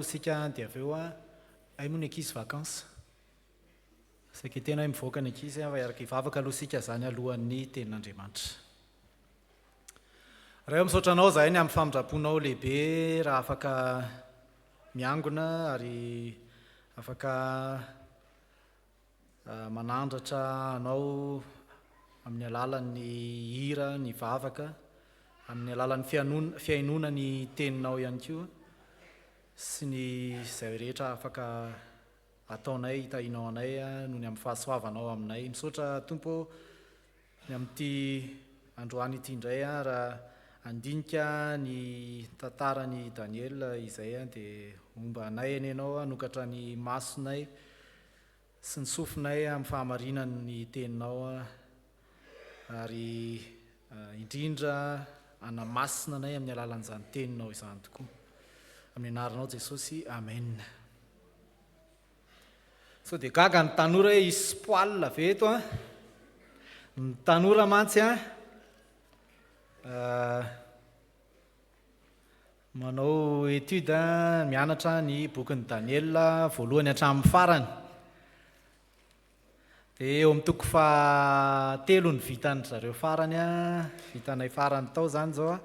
Isika dia avy eo hay moa ny ankizy vacances. Saika tena hoe mivoaka ny ankizy fa hiaraka hivavaka aloha isika izany alohan'ny tenin'Andriamanitra. Ray ô misaotra anao izahay ny amin'ny famindram-ponao lehibe raha afaka miangona ary afaka manandratra anao amin'ny alalan'ny hira, ny vavaka, amin'ny alalan'ny fihainoana ny teninao ihany koa sy ny izay rehetra afaka ataonay hitahianao anay noho ny amin'ny fahasoavanao aminay. Misaotra Tompo ô ny amin'ity androany ity indray raha handinika ny tantaran'i Daniela izay dia homba anay anie Ianao hanokatra ny masonay sy ny sofinay amin'ny fahamarinan'ny teninao ary indrindra hanamasina anay amin'ny alalan'izany teninao izany tokoa. Amin'ny anaranao Jesosy, Amen. Sao dia gaga ny tanora hoe hisy poil ve eto an? Ny tanora mantsy an, Manao étude, mianatra ny bokin'i Daniela voalohany hatramin'ny farany. Dia eo amin'ny toko fahatelo ny vitan-dry zareo farany, vitanay farany tao izany izao.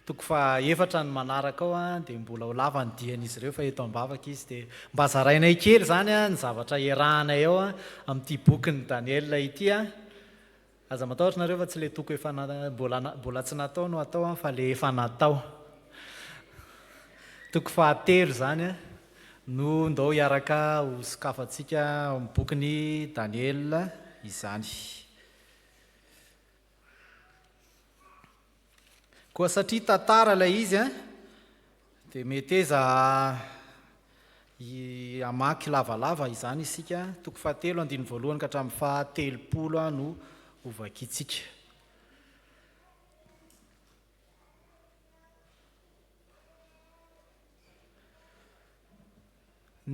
Toko fahaefatra ny manaraka ao, dia mbola ho lava ny dian'izy ireo fa eto am-bavaka izy. Dia mba zarainay kely izany ny zavatra iarahanay ao amin'ity bokin'i Daniela ity. Aza matahotra nareo fa tsy le toko efa mbola mbola tsy natao no atao an fa le efa natao. Toko fahatelo izany an no ndao hiaraka ho sokafantsika ao amin'ny bokin'i Daniela izany. Koa satria tantara ilay izy an, dia meteza hamaky lavalava izany isika. Toko fahatelo andininy voalohany ka hatramin'ny fahatelopolo no hovakintsika.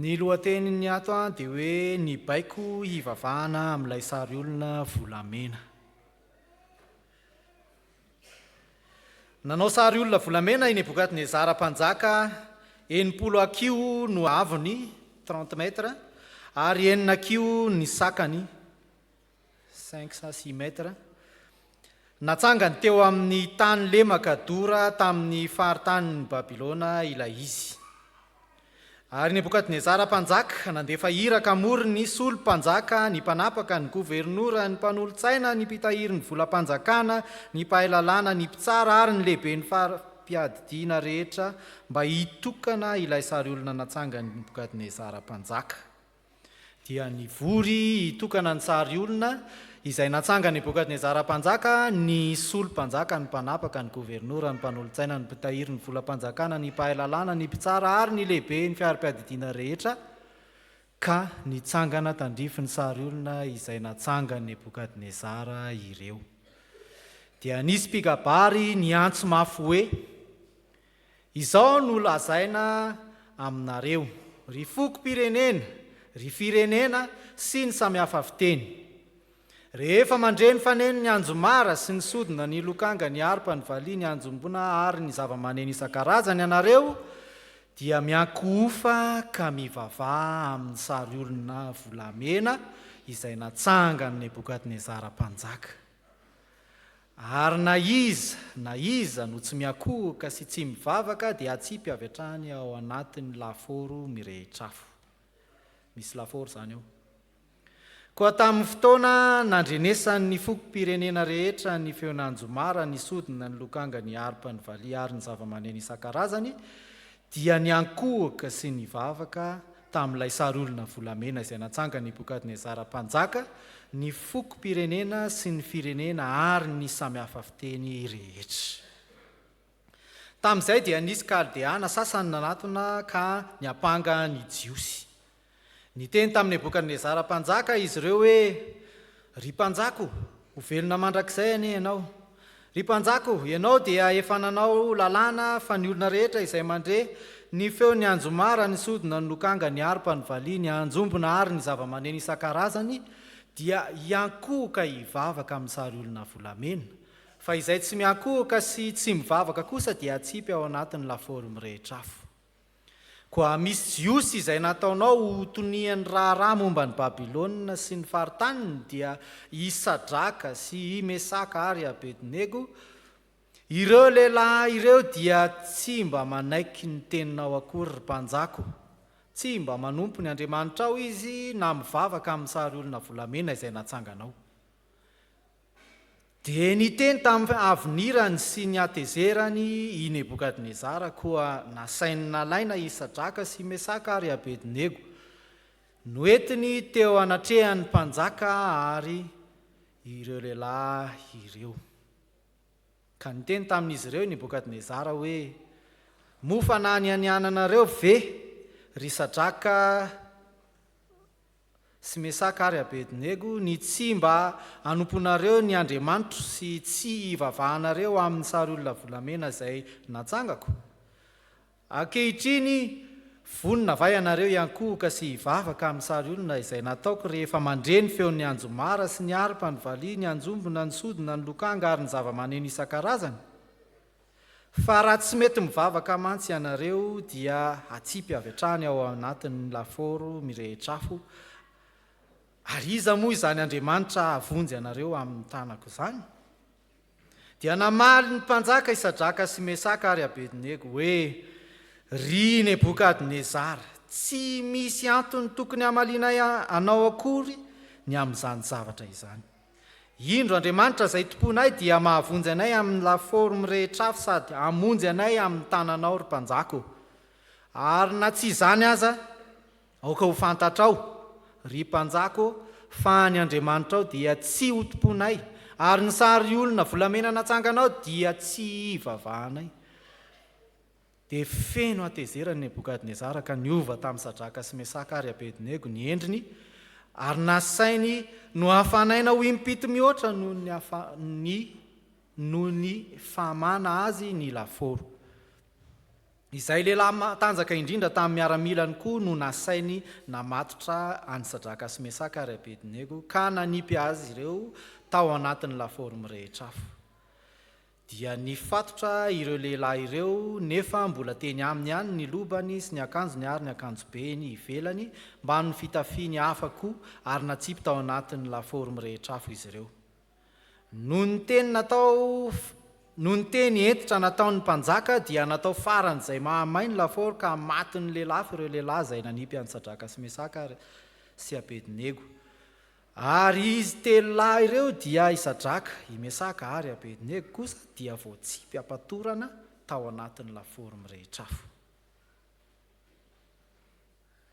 Ny lohatenin'ny ato dia hoe ny baiko hivavahana amin'ilay sary olona volamena. Nanao sary olona volamena i Nebokadnezara mpanjaka, 60 hakiho no haavony, trente mètres, ary enina hakiho ny sakany, cinq sa six mètres. Natsangany teo amin'ny tany lemaka Dora tamin'ny faritanin'i Babylona ilay izy. Ary Nebokadnezara mpanjaka nandefa iraka hamory ny solo-mpanjaka, ny mpanapaka, ny governora, ny mpanolo-tsaina, ny mpitahiry ny volam-panjakana, ny mpahay lalàna, ny mpitsara ary ny lehiben'ny fari-piadidiana rehetra mba hitokana ilay sariolona natsangan'i Nebokadnezara mpanjaka. Dia nivory hitokana ny sary olona izay natsangan'i Nebokadnezara mpanjaka, ny solo-mpanjaka, ny mpanapaka, ny governora, ny mpanolo-tsaina, ny mpitahiry ny volam-panjakana, ny mpahay lalàna, ny mpitsara ary ny lehiben'ny fiarim-piadidiana rehetra, ka nitsangana tandrifin'ny sary olona izay natsangan'i Nebokadnezara ireo. Dia nisy mpikabary niantso mafy hoe, Izao no lazaina aminareo, ry fokom-pirenena, ry firenena sy ny samihafa fiteny, Rehefa mandre ny fanenon'ny anjomara sy ny sodina, ny lokanga, ny harpa, ny valiha, ny anjombona ary ny zava-maneno isan-karazany ianareo, dia miankohofa ka mivavaha amin'ny sary olona volamena izay natsangan'i Nebokadnezara mpanjaka. Ary na iza na iza no tsy miakohoka sy tsy mivavaka dia atsipy avy hatrany ao anatin'ny lafaoro mirehitr'afo. Misy lafaoro izany ao. Koa tamin'ny fotoana nandrenesan'ny fokom-pirenena rehetra ny feon'anjomara, ny sodina, ny lokanga, ny harpa, ny valiha ary ny zava-maneno isan-karazany, dia niankohoka sy nivavaka tamin'ilay sary olona volamena izay natsangan'i Nebokadnezara mpanjaka, ny fokom-pirenena sy ny firenena ary ny samy hafa fiteny rehetra. Tamin'izay dia nisy Kaldeana sasany nanatona ka niampanga ny Jiosy. Niteny tamin'i Nebokadnezara mpanjaka izy ireo hoe, Ry mpanjaka o, ho velona mandrakizay anie ianao! Ry mpanjaka o, ianao dia efa nanao lalàna fa ny olona rehetra izay mandre ny feon'ny anjomara, ny sodina, ny lokanga, ny harpa, ny valiha, ny anjombona ary ny zava-maneno isan-karazany dia hiankohoka hivavaka amin'ny sary olona volamena. Fa izay tsy miankohoka sy tsy mivavaka kosa dia hatsipy ao anatin'ny lafaoro mirehitra afo. Koa misy Jiosy izay nataonao ho tonian'ny raharaha momba an'i Babylona sy ny faritaniny, dia i Sadraka sy i Mesaka ary i Abednego, Ireo lehilahy ireo dia tsy mba manaiky ny teninao akory, ry mpanjaka ô. Tsy mba manompo ny andriamanitrao izy na mivavaka amin'ny sary olona volamena izay natsanganao. Dia niteny tamin'ny havinirany sy ny hatezerany i Nebokadnezara, koa nasainy nalaina i Sadraka sy Mesaka ary Abednego. Noentiny teo anatrehan'ny mpanjaka àry ireo lehilahy ireo. Ka niteny tamin'izy ireo i Nebokadnezara hoe, Moa fanahy nianiananareo ve, ry Sadraka sy Mesaka ary Abednego, ny tsy mba hanomponareo ny andriamanitro sy tsy hivavahanareo amin'ny sary olona volamena izay natsangako? Ankehitriny, vonona va ianareo hiankohoka sy hivavaka amin'ny sary olona izay nataoko rehefa mandre ny feon'ny anjomara sy ny harpa, ny valiha, ny anjombona, ny sodina, ny lokanga ary ny zavamaneno isan-karazany? Fa raha tsy mety mivavaka mantsy ianareo dia hatsipy avy hatrany ao anatin'ny lafaoro mirehitr'afo, ary iza moa izany Andriamanitra hahavonjy anareo amin'ny tanako izany? Dia namaly ny mpanjaka i Sadraka sy Mesaka ary Abednego hoe, Ry Nebokadnezara, tsy misy antony tokony hamalianay anao akory ny amin'izany zavatra izany. Indro, Andriamanitra izay tompoinay dia mahavonjy anay amin'ny lafaoro mirehitr'afo sady hamonjy anay amin'ny tananao, ry mpanjaka ô. Ary na tsy izany aza, Aoka ho fantatrao, ry mpanjaka ô, fa ny andriamanitrao dia tsy hotompoinay, ary ny sary olona volamena natsanganao dia tsy hivavahanay. Dia feno hatezerana i Nebokadnezara ka niova tamin'i Sadraka sy Mesaka ary Abednego ny endriny, ary nasainy nohafanaina ho impito mihoatra noho ny ny noho ny fahamana azy ny lafaoro. Izay lehilahy matanjaka indrindra tamin'ny miaramilany koa no nasainy namatotra an'i Sadraka sy Mesaka ary Abednego, ka nanipy azy ireo tao anatin'ny lafaoro mirehitr'afo. Dia nifatotra ireo lehilahy ireo, nefa mbola teny aminy ihany ny lobany sy ny akanjony ary ny akanjobeny ivelany mbamin'ny fitafiany hafa koa, ary natsipy tao anatin'ny lafaoro mirehitr'afo izy ireo. Noho ny teny natao Noho ny teny hentitra nataon'ny mpanjaka dia natao faran'izay mahamay ny lafaoro ka matin'ny lelafo ireo lehilahy izay nanipy an'i Sadraka sy Mesaka ary sy Abednego. Ary izy telo lahy ireo dia i Sadraka, i Mesaka ary Abednego kosa dia voatsipy am-patorana tao anatin'ny lafaoro mirehitr'afo.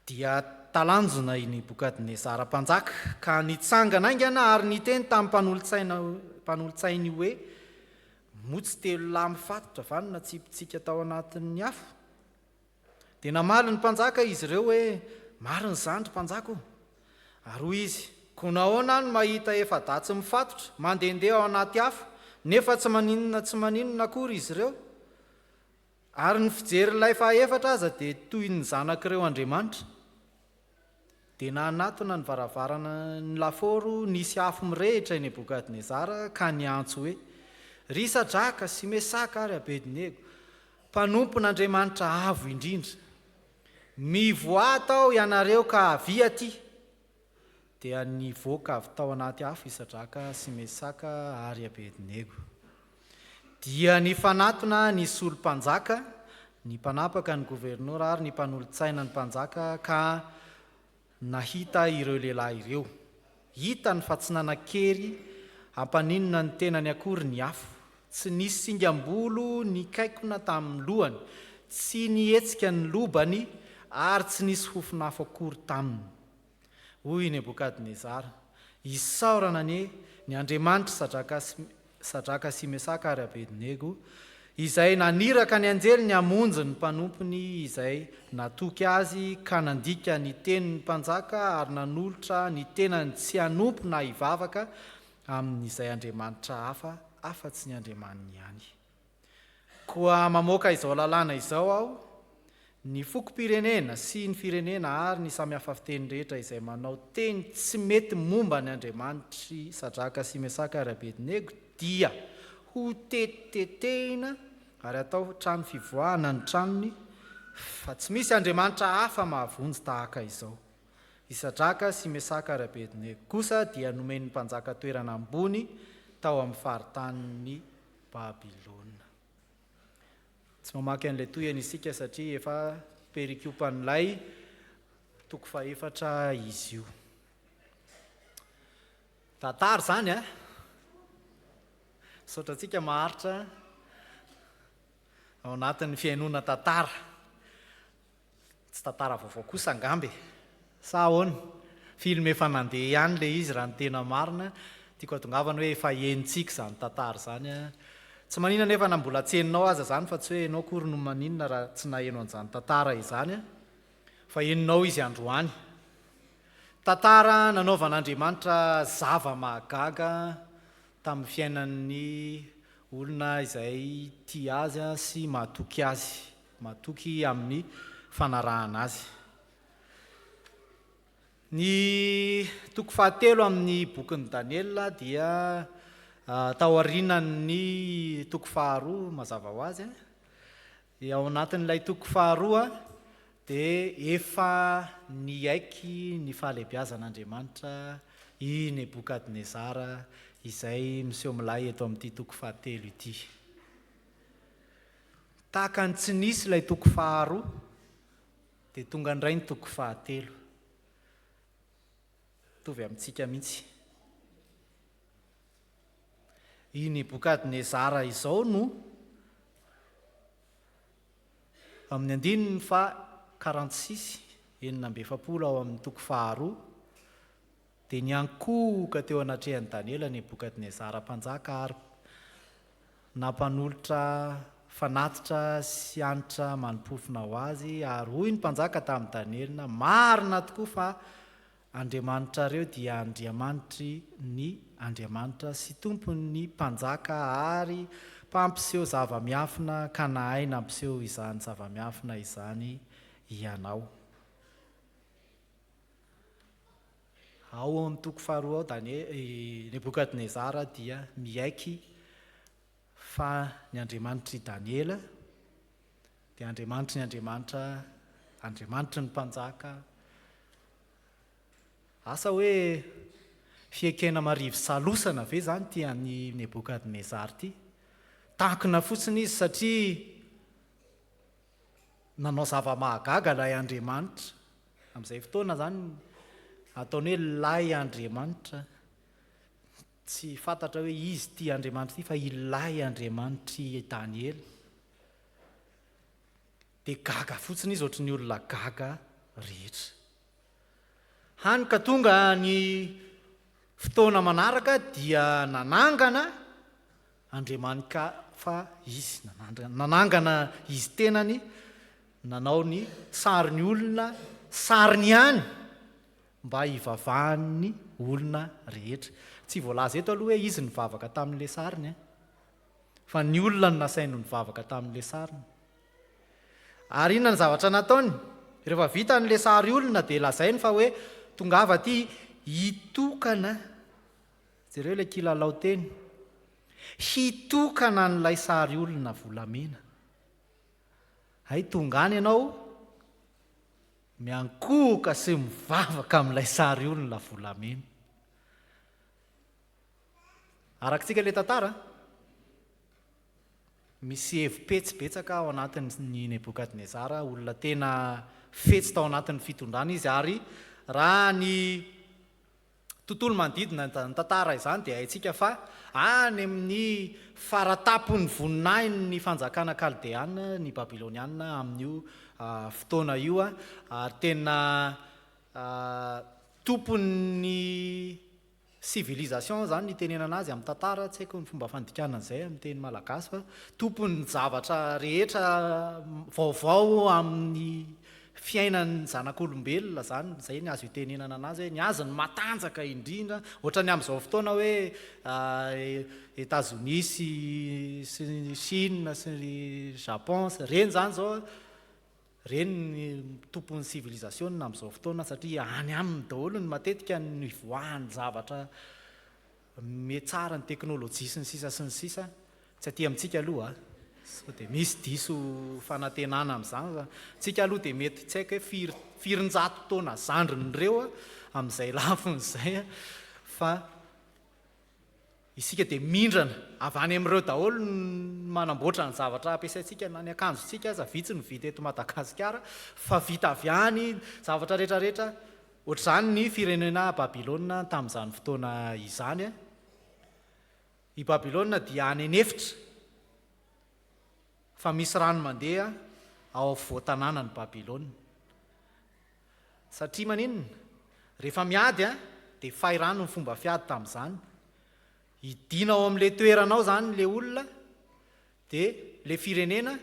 Dia talanjona i Nebokadnezara mpanjaka, ka nitsangana haingana ary niteny tamin'ny mpanolotsaina mpanolotsainy hoe, Moa tsy telo lahy mifatotra va no natsipintsika tao anatin'ny afo? Dia namaly ny mpanjaka izy ireo hoe, Marina izany, ry mpanjaka ô! Ary hoy izy, Koa nahoana aho no mahita efa-dahy tsy mifatotra, mandehandeha ao anaty afo, nefa tsy maninona tsy maninona akory izy ireo? Ary ny fijery ilay fahaefatra aza dia toy ny zanak'ireo andriamanitra. Dia nanatona ny varavarana ny lafaoro nisy afo mirehitra i Nebokadnezara ka niantso hoe, Ry Sadraka sy Mesaka ary Abednego, mpanompon'Andriamanitra Avo Indrindra, mivoaha tao ianareo ka avia atỳ! Dia nivoaka avy tao anaty afo i Sadraka sy Mesaka ary Abednego. Dia nifanatona ny solo-mpanjaka, ny mpanapaka, ny governora ary ny mpanolo-tsaina ny mpanjaka ka nahita ireo lehilahy ireo. Hitany fa tsy nanan-kery hampaninona ny tenany akory ny afo. Tsy nisy singam-bolo nikaikona tamin'ny lohany, tsy nihetsika ny lobany ary tsy nisy fofon'afo akory taminy. Hoy i Nebokadnezara, Isaorana anie ny Andriamanitr'i Sadraka sy Sadraka sy Mesaka ary Abednego, izay naniraka ny anjeliny hamonjy ny mpanompony izay natoky azy ka nandika ny tenin'ny mpanjaka ary nanolotra ny tenany tsy hanompo na hivavaka amin'izay andriamanitra hafa afa-tsy ny Andriamaniny ihany. Koa mamoaka izao lalàna izao aho, Ny fokom-pirenena sy ny firenena ary ny samy hafa fiteny rehetra izay manao teny tsy mety momba ny Andriamanitr'i Sadraka sy Mesaka ary Abednego dia hotetitetina ary hatao trano fivoahana ny tranony. Fa tsy misy andriamanitra hafa mahavonjy tahaka izao. I Sadraka sy Mesaka ary Abednego kosa dia nomen'ny mpanjaka toerana ambony tao amin'ny faritanin'i Babylona. Tsy mamaky an'ilay tohiny isika satria efa perikopan'ilay toko fahefatra izy io. Tantara izany a! Misaotra antsika maharitra ao anatin'ny fihainoana tantara. Tsy tantara vaovao kosa angamba e! Sa ahoana? Film efa nandeha ihany ilay izy raha ny tena marina. Tiako hatongavana hoe efa henontsika izany tantara izany an! Tsy maninona anefa na mbola tsy henonao aza izany fa tsy hoe ianao akory no maninona raha tsy naheno an'izany tantara izany an! Fa henonao izy androany. Tantara nanaovan'Andriamanitra zava-mahagaga tamin'ny fiainan'ny olona izay tia Azy sy matoky Azy. Matoky amin'ny fanarahana azy. Ny toko fahatelo amin'ny bokin'i Daniela dia taorianan'ny toko faharoa mazava ho azy. Dia ao anatin'ilay toko faharoa dia efa niaiky ny fahalehibiazan'Andriamanitra i Nebokadnezara izay miseho milay eto amin'ity toko fahatelo ity. Tahaka ny tsy nisy ilay toko faharoa dia tonga indray ny toko fahatelo. Mitovy amintsika mihitsy. I Nebokadnezara izao no amin'ny andininy faha 46, 46 ao amin'ny toko faharoa, Dia niankohoka teo anatrehan'i Daniela Nebokadnezara mpanjaka ary nampanolotra fanatitra sy hanitra mani-pofona ho azy, ary hoy ny mpanjaka tamin'i Daniela, Marina tokoa fa Andriamanitrareo dia Andriamanitry ny andriamanitra sy Tompon'ny mpanjaka ary mpampiseho zava-miafina, ka nahay nampiseho izany zava-miafina izany ianao. Ao amin'ny toko faharoa ao, Danie, i Nebokadnezara dia miaiky fa ny Andriamanitr'i Daniela dia Andriamanitry ny andriamanitra, Andriamanitry ny mpanjaka. Asa hoe fiekena marivo salosana ve izany ity an'i Nebokadnezara ity? Tankina fotsiny izy satria Nanao zava-mahagaga ilay Andriamanitra. Amin'izay fotoana izany, ataony hoe ilay Andriamanitra. Tsy fantatra hoe izy ity Andriamanitra ity fa ilay Andriamanitr'i Daniela. Dia gaga fotsiny izy ohatry ny olona gaga rehetra. Hany ka tonga ny fotoana manaraka dia nanangana Andriamani-kafa izy, nanangana izy tenany, nanao ny sarin'ny olona, sariny ihany mba hivavahan'ny olona rehetra. Tsy voalaza eto aloha hoe izy nivavaka tamin'ilay sariny, fa ny olona no nasainy nivavaka tamin'ilay sariny. Ary inona ny zavatra nataony? Rehefa vitany ilay sary olona dia lazainy fa hoe tongava aty hitokana. Jereo ilay kilalao teny. Hitokana an'ilay sary olona volamena. Hay tonga any ianao miankohoka sy mivavaka amin'ilay sary olona volamena. Arakitsika ilay tantara. Misy hevi-petsy betsaka ao anatin'i Nebokadnezara, olona tena fetsy tao anatin'ny fitondrana izy ary raha ny tontolo manodidina izany tantara izany dia haintsika fa any amin'ny faratapon'ny voninahiny ny fanjakana kaldeana, ny babyloniana amin'io fotoana io ary tena tompon'ny Civilisation izany ny itenenana azy amin'ny tantara, tsy haiko ny fomba fandikana an'izay amin'ny teny malagasy fa tompon'ny zavatra rehetra vaovao amin'ny fiainan'ny zanak'olombelona izany, izay ny azo itenenana an'azy hoe ny azy no matanjaka indrindra, ohatran'ny amin'izao fotoana hoe Etazonia sy sy Chine sy Japon, ireny izany izao Ireny ny tompon'ny sivilizasiona amin'izao fotoana satria any aminy daholo ny matetika ny ivoahan'ny zavatra mihatsara ny teknolojia sy ny sisa sy ny sisa, tsy aty amintsika aloha a! Sao dia misy diso fanantenana amin'izany fa tsika aloha dia mety tsy haiko hoe firy firinjato taona zandrin'ireo amin'izay lafiny izay fa isika dia mindrana avy any amin'ireo daholo ny manamboatra ny zavatra ampiasaintsika na ny akanjontsika aza vitsy no vita eto Madagasikara fa vita avy any zavatra rehetra rehetra ohatr'izany ny firenena Babylona tamin'izany fotoana izany. I Babylona dia any an'efitra, fa misy rano mandeha ao afovoan-tanànan'i Babylona. Satria maninona? Rehefa miady dia fay rano ny fomba fiady tamin'izany. Hidiana ao amin'ilay toerana ao izany ilay olona, Dia ilay firenena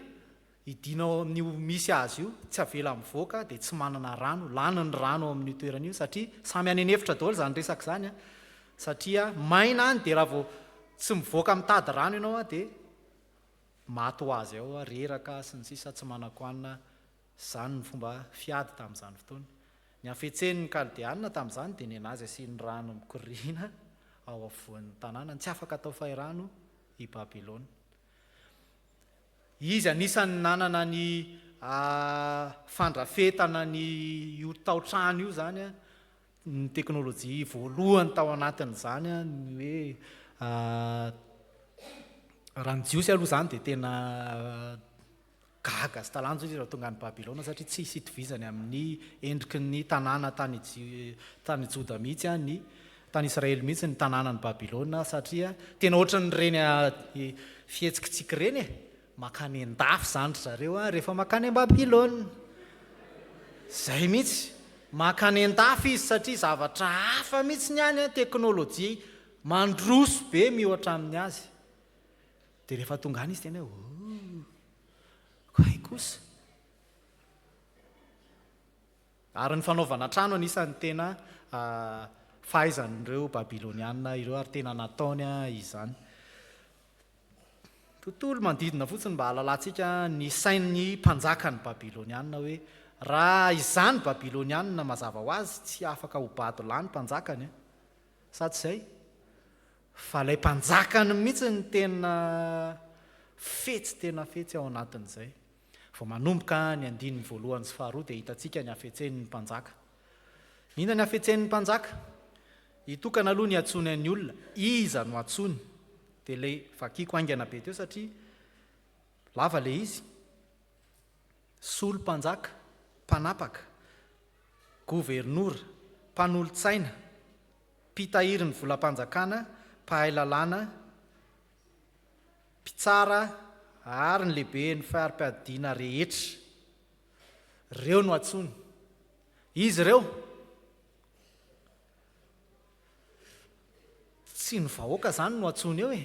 hidiana ao amin'io misy azy io, tsy avela mivoaka dia tsy manana rano, lany ny rano ao amin'io toerana io satria samy any an'efitra daholo izany resaka izany an, satria maina any dia raha vao tsy mivoaka mitady rano ianao an dia maty ho azy ao, reraka sy ny sisa tsy manan-kohanina, izany ny fomba fiady tamin'izany fotoana. Ny hafetsen'ny Kaldeana tamin'izany dia nenazy asiany rano mikoriana ao afovoan'ny tanànany, tsy afaka atao fahirano i Babylona. Izy anisan'ny nanana ny fandrafetana ny io tao-trano io izany, ny teknolojia voalohany tao anatin'izany, ny hoe raha ny Jiosy aloha izany dia tena Gaga sy talanjona izy raha tonga any Babylona satria tsy hisy itovizany amin'ny endriky ny tanàna tany tany Joda mihitsy ny tany Israely mihitsy ny tanànan'i Babylona satria tena ohatran'ireny fihetsikitsika ireny e! Mankany an-dafy izany ry zareo rehefa mankany Babylona. Izay mihitsy. Mankany an-dafy izy satria zavatra hafa mihitsy ny any, teknolojia mandroso be miohatra amin'ny azy. Dia rehefa tonga any izy tena hoe oh, kay kosa. Ary ny fanaovana trano anisan'ny tena fahaizan'ireo Babyloniana ireo ary tena nataony izany. Tontolo manodidina fotsiny mba hahalalantsika ny sain'ny mpanjakan'ny Babyloniana hoe raha izany Babyloniana mazava ho azy tsy afaka ho bado lahy ny mpanjakany. Sa tsy izay? Fa ilay mpanjakany mihitsy no tena fetsy tena fetsy ao anatin'izay. Vao manomboka ny andininy voalohany sy faharoa dia hitantsika ny hafetsen'ny mpanjaka. Inona ny hafetsen'ny mpanjaka? Hitokana aloha ny antsoiny an'ny olona. Iza no antsoiny? Dia ilay vakiko haingana be teo satria lava ilay izy. Solo mpanjaka, mpanapaka, governora, mpanolotsaina, mpitahiry ny volam-panjakana, mpahay lalàna, mpitsara ary ny lehiben'ny fari-piadiana rehetra. Ireo no antsoiny. Izy ireo. Tsy ny vahoaka izany no antsoiny eo e.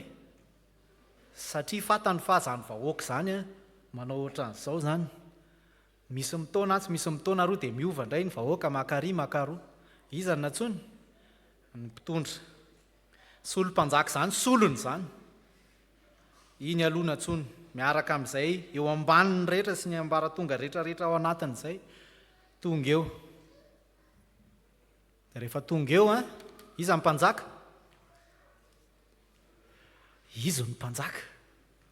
Satria fantany fa izany vahoaka izany manao ohatran'izao izany. Misy mitaona atsy, misy mitaona aroa dia miova indray ny vahoaka maka ary maka aroa. Iza no nantsoiny? Ny mpitondra. Solo mpanjaka izany, solony izany. Iny aloha nantsoiny, miaraka amin'izay eo ambaniny rehetra sy ny ambaratonga rehetra rehetra ao anatin'izay, tonga eo. Rehefa tonga eo an, iza ny mpanjaka? Izy no mpanjaka.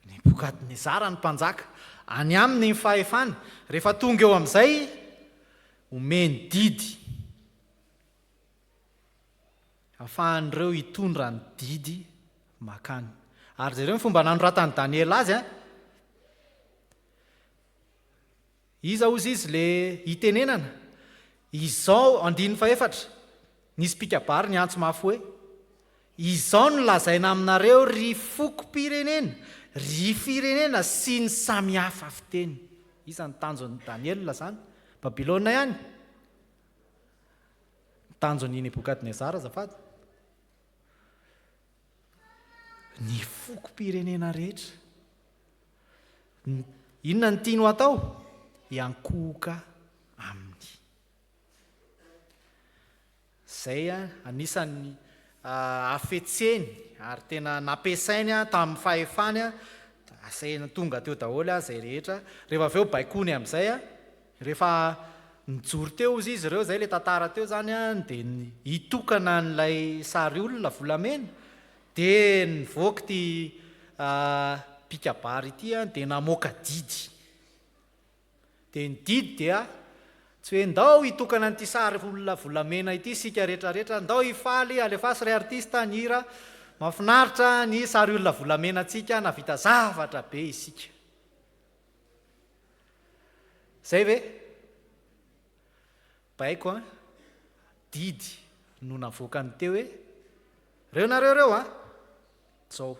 Nebokadnezara no mpanjaka. Any aminy ny fahefana. Rehefa tonga eo amin'izay, omeny didy. Ahafahan'ireo hitondra ny didy makany. Ary jereo ny fomba nanoratan'i Daniela azy an. Iza hozy izy le itenenana? Izao, andininy fahefatra, nisy mpikabary niantso mafy hoe, Izao no lazaina aminareo ry fokom-pirenena, ry firenena sy ny samy hafa fiteny. Iza no tanjon'i Daniela izany? Babylona ihany? Ny tanjon'i Nebokadnezara azafady? Ny fokom-pirenena rehetra. Inona no tiany ho atao? Hiankohoka aminy. Izay anisan'ny hafetseny ary tena nampiasainy tamin'ny fahefany, asainy tonga teo daholo izay rehetra. Rehefa avy eo baikoiny amin'izay, rehefa nijoro teo ozy izy ireo, izay ilay tantara teo izany, dia hitokana an'ilay sary olona volamena, dia nivoaka ity. mpikabary ity dia namoaka didy. Dia ny didy dia tsy hoe ndao hitokana an'ity sary olona volamena ity isika rehetra rehetra, ndao hifaly, alefaso ry artista ny hira, mahafinaritra ny sary olona volamenantsika, nahavita zavatra be isika. Zay ve? Baiko an, didy no navoakany teo hoe, reo nareo reo an, zao.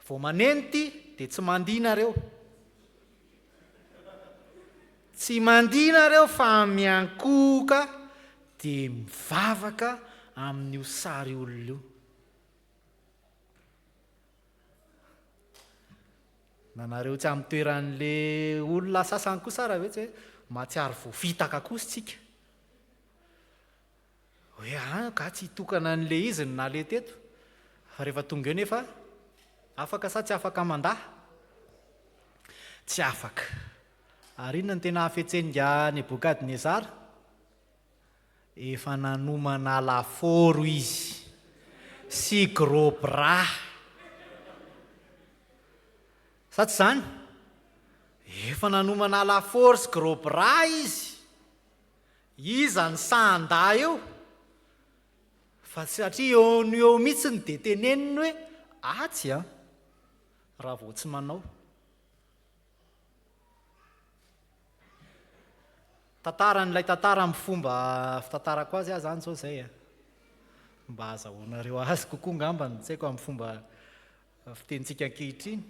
Vao maneno ity dia tsy mandihy nareo. Tsy mandihy nareo fa miankohoka dia mivavaka amin'io sary olona io. Na nareo tsy amin'ny toeran'le olona sasany kosa ara ve tsy hoe mahatsiaro voafitaka kosa tsika. Hoe an, ka tsy hitokana an'le izy no naleha teto, fa rehefa tonga eo nefa afaka sa tsy afaka mandà? Tsy afaka. Ary inona no tena hafetsen'ingahy Nebokadnezara? Efa nanomana lafaoro izy sy gros bras. Sa tsy izany? Efa nanomana lafaoro sy gros bras izy. Iza ny sahy handà eo? Fa satria eo no eo mihitsy no dia teneniny hoe atsy an! Raha vao tsy manao. Tantaran'ilay tantara amin'ny fomba fitantarako azy aho izany izao izay an! Mba ahazahoanareo azy kokoa angambany, tsy haiko amin'ny fomba fitenintsika ankehitriny.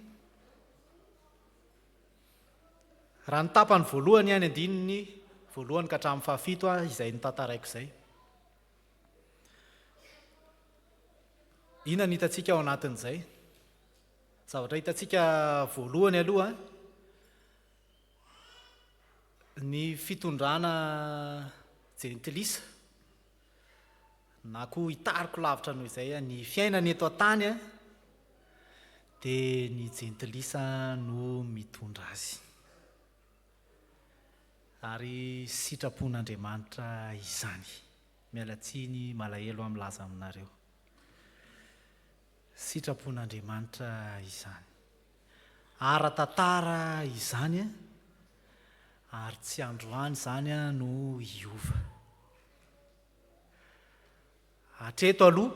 Raha ny tapany voalohany ihany andininy voalohany ka hatramin'ny fahafito izay notantaraiko izay. Inona no hitantsika ao anatin'izay? Zavatra hitantsika voalohany aloha, ny fitondrana jentilisa na koa hitariko lavitra noho izay ny fiainana eto an-tany dia ny jentilisa no mitondra azy. Ary sitrapon'Andriamanitra izany. Miala tsiny, malahelo aho milaza aminareo. Sitrapon'Andriamanitra izany. Ara-tantara izany ary tsy androany izany no hiova. Hatreto aloha,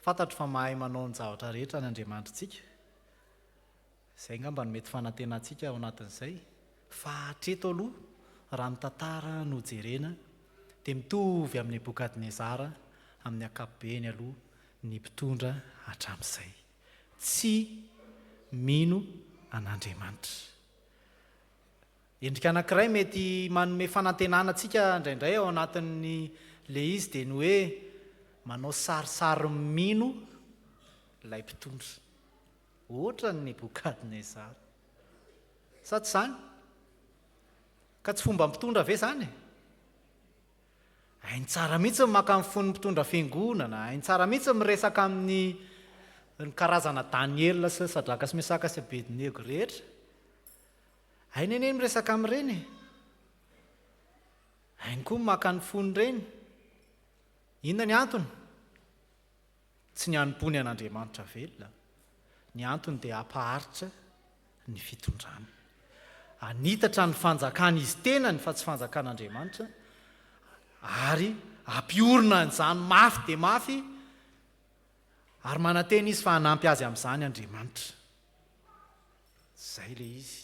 fantatro fa mahay manao ny zavatra rehetra ny Andriamanitritsika. Izay angamba no mety fanantenantsika ao anatin'izay. Fa hatreto aloha, raha ny tantara no jerena, dia mitovy amin'i Nebokadnezara amin'ny ankapobeny aloha ny mpitondra hatramin'izay. Tsy mino an'Andriamanitra. Endrika anankiray mety manome fanantenana antsika indraindray ao anatin'ny ilay izy dia ny hoe manao sarisary mino ilay mpitondra. Ohatran'i Nebokadnezara. Sa tsy izany? Ka tsy fomba mpitondra ve izany e? Hainy tsara mihitsy ny maka ny fon'ny mpitondra fiangonana, hainy tsara mihitsy ny miresaka amin'ny ny karazana Daniela sy Sadraka sy Mesaka sy Abednego rehetra. Hainy anie ny miresaka amin'ireny e! Hainy koa ny maka ny fon'ireny. Inona ny antony? Tsy ny hanompoany an'Andriamanitra velona. Ny antony dia hampaharitra ny fitondrany. Hanitatra ny fanjakan'izy tenany fa tsy fanjakan'Andriamanitra ary hampiorina an'izany mafy dia mafy ary manantena izy fa hanampy azy amin'izany Andriamanitra. Izay ilay izy.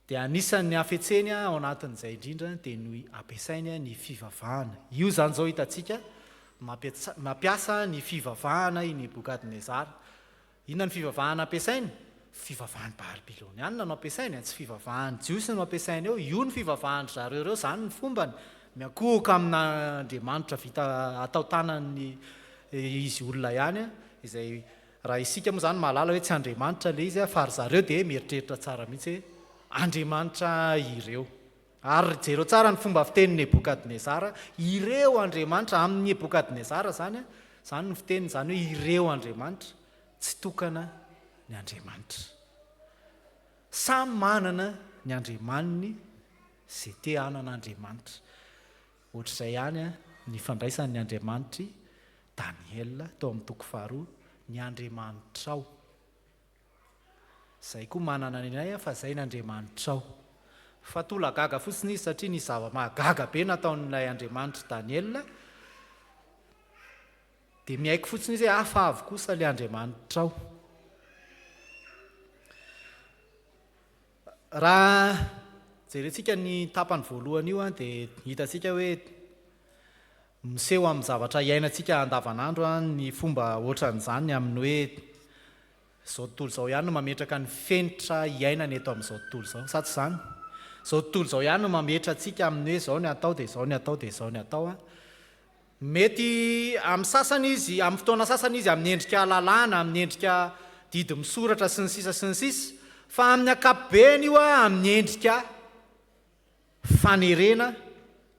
Dia anisan'ny hafetseny ao anatin'izay indrindra dia ny ampiasainy ny fivavahana. Io izany izao hitantsika mampiasa ny fivavahana i Nebokadnezara. Inona ny fivavahana ampiasainy? Fivavahan'ny Babilonianina no ampiasainy, tsy fivavahan'ny Jiosy no ampiasainy eo. Io ny fivavahan-dry zareo ireo, izany ny fombany. Miankohoka amin'Andriamanitra vita atao tanan'ny izy olona ihany izay Raha isika moa izany mahalala hoe tsy Andriamanitra ilay izy fa ry zareo dia mieritreritra tsara mihitsy hoe Andriamanitra ireo. Ary jereo tsara ny fomba fitenin'i Nebokadnezara, ireo Andriamanitra, amin'i Nebokadnezara izany, izany no fiteniny, izany hoe ireo Andriamanitra, tsy tokana ny Andriamanitra. Samy manana ny Andriamaniny izay te hanana Andriamanitra. Ohatr'izay ihany ny fandraisany ny Andriamanitr'i Daniela tao amin'ny toko faharoa. ny Andriamanitrao. Izay koa manana ny anay fa izay ny Andriamanitrao. Fa tolagaga fotsiny izy satria nisy zava-mahagaga be nataon'ilay Andriamanitr'i Daniela. Dia miaiky fotsiny izy hoe hafa avy kosa ilay Andriamanitrao. Raha jerentsika ny tapany voalohany io dia hitantsika hoe miseho amin'ny zavatra iainantsika andavanandro ny fomba ohatran'izany amin'ny hoe izao tontolo izao ihany no mametraka ny fenitra iainana eto amin'izao tontolo izao. Sa tsy izany? Izao tontolo izao ihany no mametra antsika amin'ny hoe izao ny atao dia izao ny atao dia izao ny atao. Mety amin'ny sasany izy, amin'ny fotoana sasany izy amin'ny endrika lalàna, amin'ny endrika didy misoratra sy ny sisa sy ny sisa, fa amin'ny ankapobeny io amin'ny endrika fanerena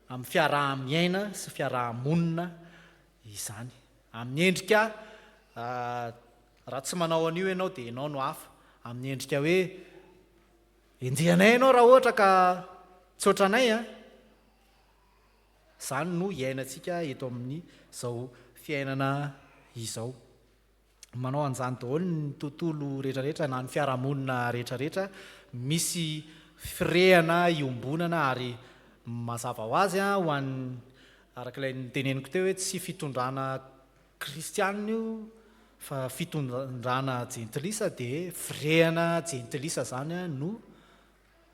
amin'ny fiaraha-miaina sy fiaraha-monina izany. Amin'ny endrika raha tsy manao an'io ianao dia ianao no hafa, amin'ny endrika hoe enjehanay ianao raha ohatra ka tsy ohatranay an! Izany no iainantsika eto amin'izao fiainana izao. Manao an'izany daholo ny tontolo rehetrarehetra na ny fiarahamonina rehetrarehetra. Misy firehana iombonana ary mazava ho azy ho an'ny, araka ilay noteneniko teo hoe tsy fitondrana kristianina io fa fitondrana jentilisa dia firehana jentilisa izany no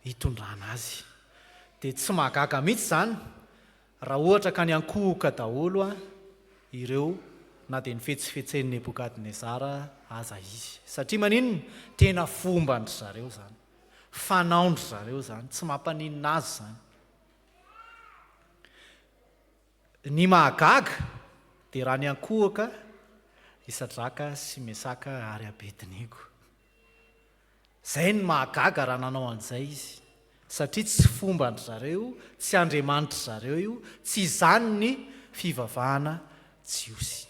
hitondrana azy. Dia tsy mahagaga mihitsy izany raha ohatra ka niankohoka daholo ireo na dia nifetsifetsen'i Nebokadnezara aza izy. Satria maninona? Tena fomban-dry zareo izany. Fanaon-dry zareo izany. Tsy mampaninona azy izany. Ny mahagaga dia raha niankohoka i Sadraka sy Mesaka ary Abednego. Izay no mahagaga raha nanao an'izay izy, satria tsy fomban-dry zareo io, tsy andriamanitr'i zareo io, tsy izany ny fivavahana jiosy.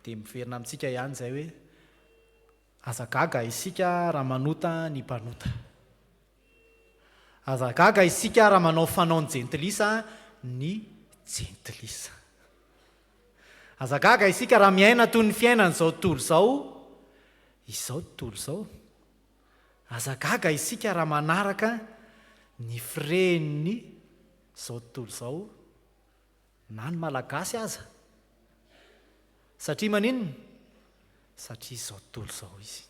Dia miverina amintsika ihany izay hoe, aza gaga isika raha manota ny mpanota. Aza gaga isika raha manao fanaon'ny jentilisa ny jentilisa. Aza gaga isika raha miaina toy ny fiainan'izao tontolo izao izao tontolo izao. Aza gaga isika raha manaraka ny firehin'ny izao tontolo izao na ny Malagasy aza. Satria maninona? Satria izao tontolo izao izy.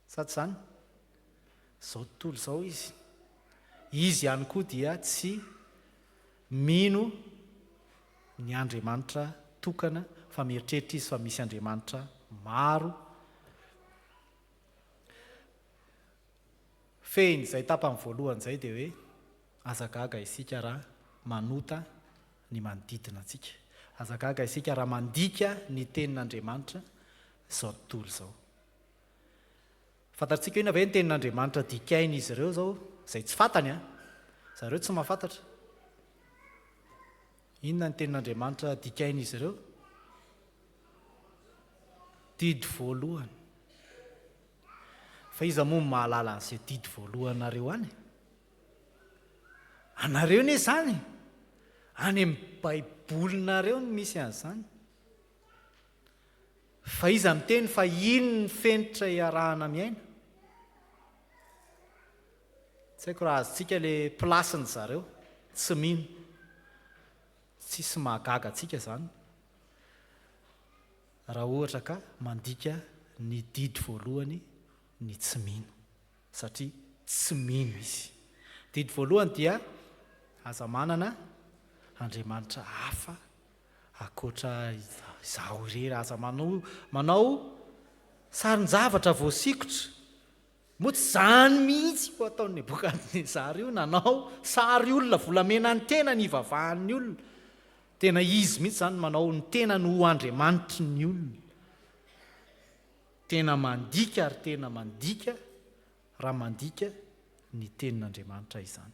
Sa tsy izany? Izao tontolo izao izy. Izy ihany koa dia tsy mino ny Andriamanitra tokana fa mieritreritra izy fa misy Andriamanitra maro. Fehin'izay tapany voalohany izay dia hoe aza gaga isika raha manota ny manodidina antsika. Aza gaga isika raha mandika ny tenin'Andriamanitra izao tontolo izao. Fantatsika inona ve ny tenin'Andriamanitra dikain'izy ireo izao, izay tsy fantany an? Zareo tsy mahafantatra. Inona ny tenin'Andriamanitra dikain'izy ireo? Didy voalohany. Fa iza moa no mahalala an'izay didy voalohanareo any? Anareo anie izany e! Any amin'ny Baibolinareo no misy an'izany. Fa iza miteny fa iny ny fenitra iarahana miaina? Tsy haiko raha azontsika le place-ny zareo, tsy mino. Tsisy mahagaga antsika zany raha ohatra ka mandika ny didy voalohany ny tsy mino. Satria tsy mino izy. Didy voalohany dia aza manana Andriamanitra hafa Ankoatra izaho irery aza manao manao sarin-javatra voasikotra. Moa tsy izany mihitsy io ataon'i Nebokadnezara io, nanao sary olona volamena ny tenany hivavahan'ny olona. Tena izy mihitsy izany manao ny tenany ho andriamanitry ny olona. Tena mandika ary tena mandika raha mandika ny tenin'Andriamanitra izany.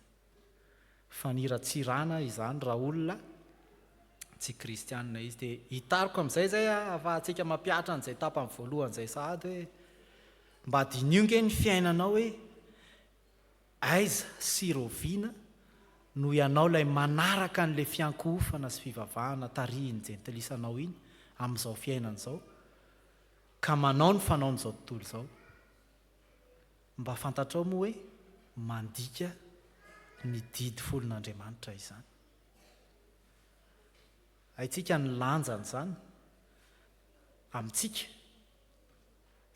Faniratsirana izany raha olona tsy kristianina izy. Dia hitariko amin'izay izay ahafahantsika mampihatra an'izay tapany voalohany izay sahady hoe mba diniho nge ny fiainanao hoe aiza sy rahoviana Noho ianao ilay manaraka an'ilay fiankohofana sy fivavahana tarihin'ny jentilisa anao iny amin'izao fiainana izao, ka manao ny fanaon'izao tontolo izao. Mba fantatrao moa hoe mandika ny didy folon'Andriamanitra izany? Haintsika ny lanjan'izany amintsika.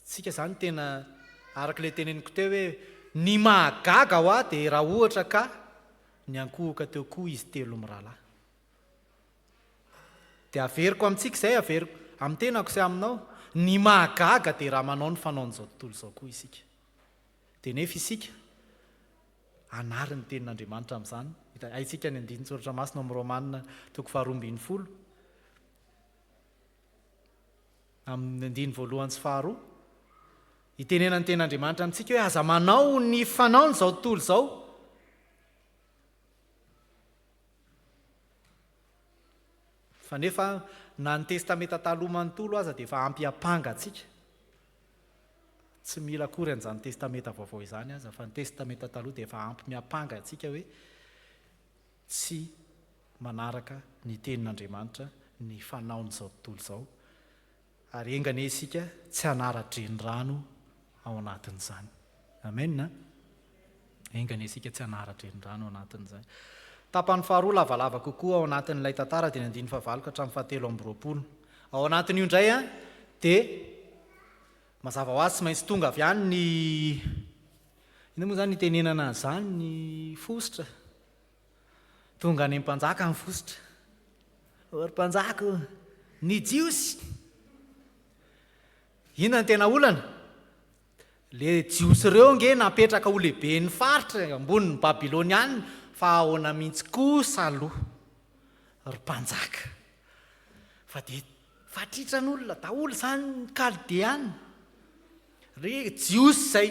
Tsika izany tena araka ilay teneniko teo hoe ny mahagaga hoa dia raha ohatra ka niankohoka teo koa izy telo mirahalahy. Dia averiko amintsika izay, averiko amin'ny tenako sy aminao, ny mahagaga dia raha manao ny fanaon'izao tontolo izao koa isika. Dia nefa isika hanary ny tenin'Andriamanitra amin'izany. Haintsika ny andinin-tsoratra masina ao amin'ny Romana toko faharoa ambin'ny folo. Amin'ny andininy voalohany sy faharoa, itenenan'ny Tenin'Andriamanitra amintsika hoe aza manao ny fanaon'izao tontolo izao. Fa nefa na ny Testamenta Taloha manontolo aza dia efa ampy hiampanga antsika. Tsy mila akory an'izany Testamenta Vaovao izany aza fa ny Testamenta Taloha dia efa ampy miampanga antsika hoe tsy manaraka ny Tenin'Andriamanitra ny fanaon'izao tontolo izao, ary enga anie isika tsy hanara-drenirano ao anatin'izany. Amen a! Enga anie isika tsy hanara-drenirano ao anatin'izany. Tapany faharoa lavalava kokoa ao anatin'ilay tantara dia ny andininy fahavalo ka hatramin'ny fahatelo amby roapolo. Ao anatin'io indray a, dia mazava ho azy tsy maintsy tonga avy any ny inona moa izany itenenana an'izany ny fositra. Tonga any amin'ny mpanjaka ny fositra. Ô ry mpanjaka ô, ny Jiosy! Inona ny tena olana? Le Jiosy ireo ange napetraka ho lehiben'ny faritra ambonin'ny Babylonianina, fa ahoana mihitsy kosa aloha ry mpanjaka? Fa dia fatritran'olona daholo izany ny Kaldeana. Ry Jiosy izay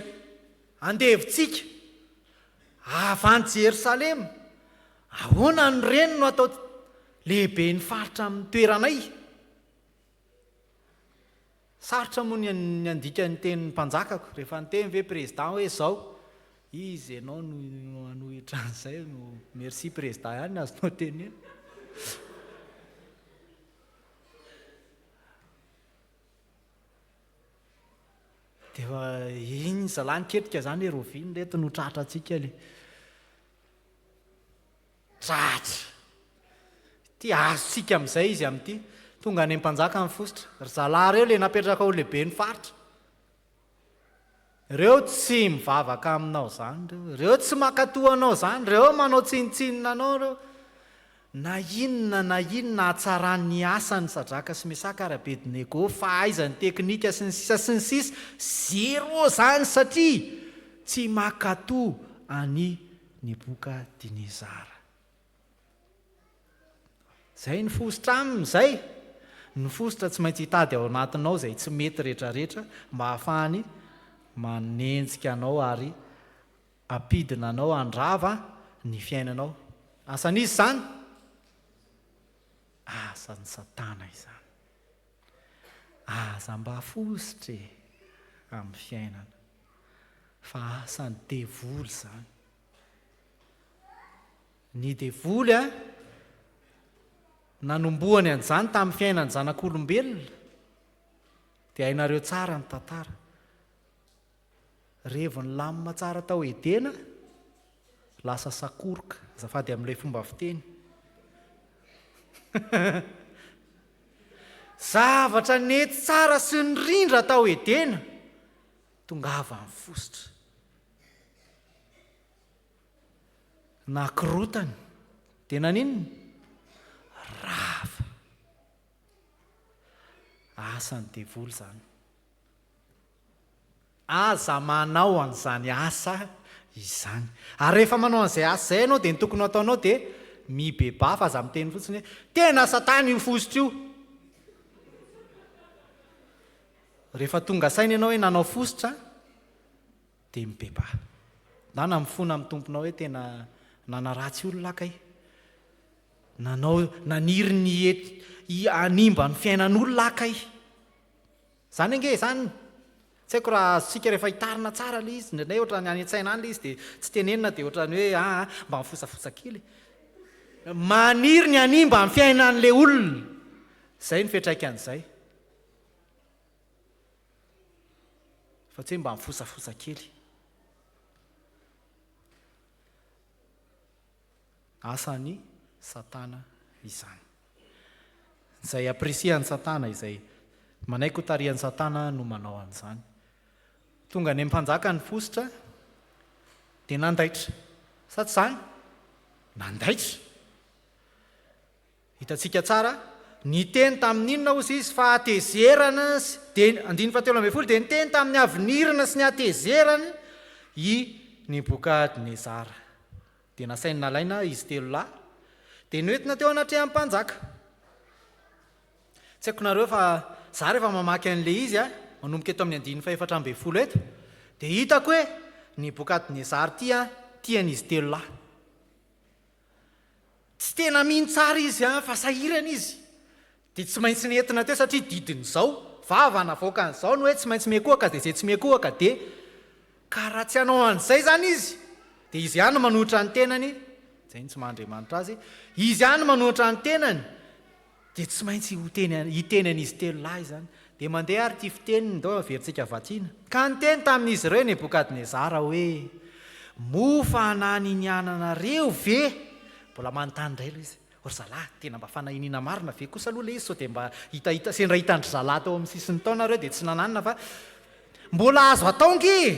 andevontsika avy any Jerosalema, ahoana no ireny no atao lehiben'ny faritra amin'ny toeranay? Sarotra moa ny ny handika ny tenin'ny mpanjakako, rehefa niteny ve président hoe zao, izy ianao no hanohitra an'izay no merci président ihany ny azonao tenena. Dia efa iny zalahy niketrika zany hoe rahoviana ireto no tratrantsika le. Tratra. Ity azontsika amin'izay izy amin'ity. Tonga any amin'ny mpanjaka ny fositra. Ry zalahy ireo le napetraka ho lehiben'ny faritra. Ireo tsy mivavaka aminao izany ireo. Ireo tsy mankatò anao izany. Ireo manao tsinontsinona anao ireo. Na inona na inona hatsaran'ny asan'i Sadraka sy Mesaka ary Abednego, fahaizany teknika sy ny sisa sy ny sisa, zéro izany satria tsy mankatò an'i Nebokadinezara. Izay ny fositra aminy izay. Ny fositra tsy maintsy hitady ao anatinao izay tsy mety rehetrarehetra mba hahafahany manenjika anao ary Hampidina anao handrava ny fiainanao. Asan'iza izany? Asan'i Satana izany. Aza mba fositra e amin'ny fiainana fa asan'ny devoly izany. Ny devoly a, nanombohany an'izany tamin'ny fiainan'ny zanak'olombelona, dia hainareo tsara ny tantara. Revo nilamina tsara tao Edena, lasa sakoroka, azafady amin'ilay fomba fiteny. Zavatra nety tsara sy nirindra tao Edena, tongava ny fositra. Nakorotany, dia naninona? Rava. Asan'ny devoly izany. Aza manao an'izany asa izany. Ary rehefa manao an'izay asa izay ianao dia ny tokony ho ataonao dia mibebaha fa aza miteny fotsiny hoe tena satana io fositra io. Rehefa tonga saina ianao hoe nanao fositra dia mibebaha. Na na mifona amin'ny tomponao hoe tena nanaratsy olona aho kay. Nanao naniry ny hanimba ny fiainan'olona aho kay. Zany ange izany. Tsy haiko raha azontsika rehefa hitarina tsara ilay izy, indraindray ohatran'ny any an-tsaina any ilay izy dia tsy tenenina dia ohatran'ny hoe aa mba mifosafosa kely. Maniry ny hanimba ny fiainan'ilay olona. Izay no fiantraikan'izay. Fa tsy hoe mba mifosafosa kely. Asan'i Satana izany. Izay apresian'i Satana, izay manaiky ho tarihan'i Satana no manao an'izany. Tonga any amin'ny mpanjaka ny fositra dia nandaitra. Sa tsy izany? Nandaitra. Hitantsika tsara, niteny tamin'inona hozy izy? Fahatezerana sy, dia, andininy fahatelo ambin'ny folo, dia niteny tamin'ny havinirana sy ny hatezerany i Nebokadnezara. Dia nasainy nalaina izy telo lahy, dia noentina teo anatrehan'ny mpanjaka. Tsy haiko nareo fa za rehefa mamaky an'ilay izy a, manomboka eto amin'ny andininy fahefatra ambin'ny folo eto, dia hitako hoe Nebokadnezara ity a, tian'izy telo lahy. Tsy tena mino tsara izy an, fa sahirana izy. Dia tsy maintsy nentina teo satria didin'izao, vava navoakan'izao ny hoe tsy maintsy miankohoka dia izay tsy miankohoka dia ka raha tsy hanao an'izay izany izy dia izy ihany no manohitra ny tenany, izay no tsy maha Andriamanitra azy, izy ihany no manohitra ny tenany Dia tsy maintsy ho teny hiteny an'izy telo lahy izany. Dia mandeha ary ity fiteniny, ndao averintsika vakiana. Ka niteny tamin'izy ireo Nebokadnezara hoe, Moa fananiniananareo ve? Mbola manontany indray aloha izy. O ry zalahy, tena mba fanahiniana marina ve kosa aloha ilay izy sao dia mba hitahita, sendra hitan-dry zalahy tao amin'ny sisin'ny tao nareo dia tsy nananina fa mbola azo atao ange e!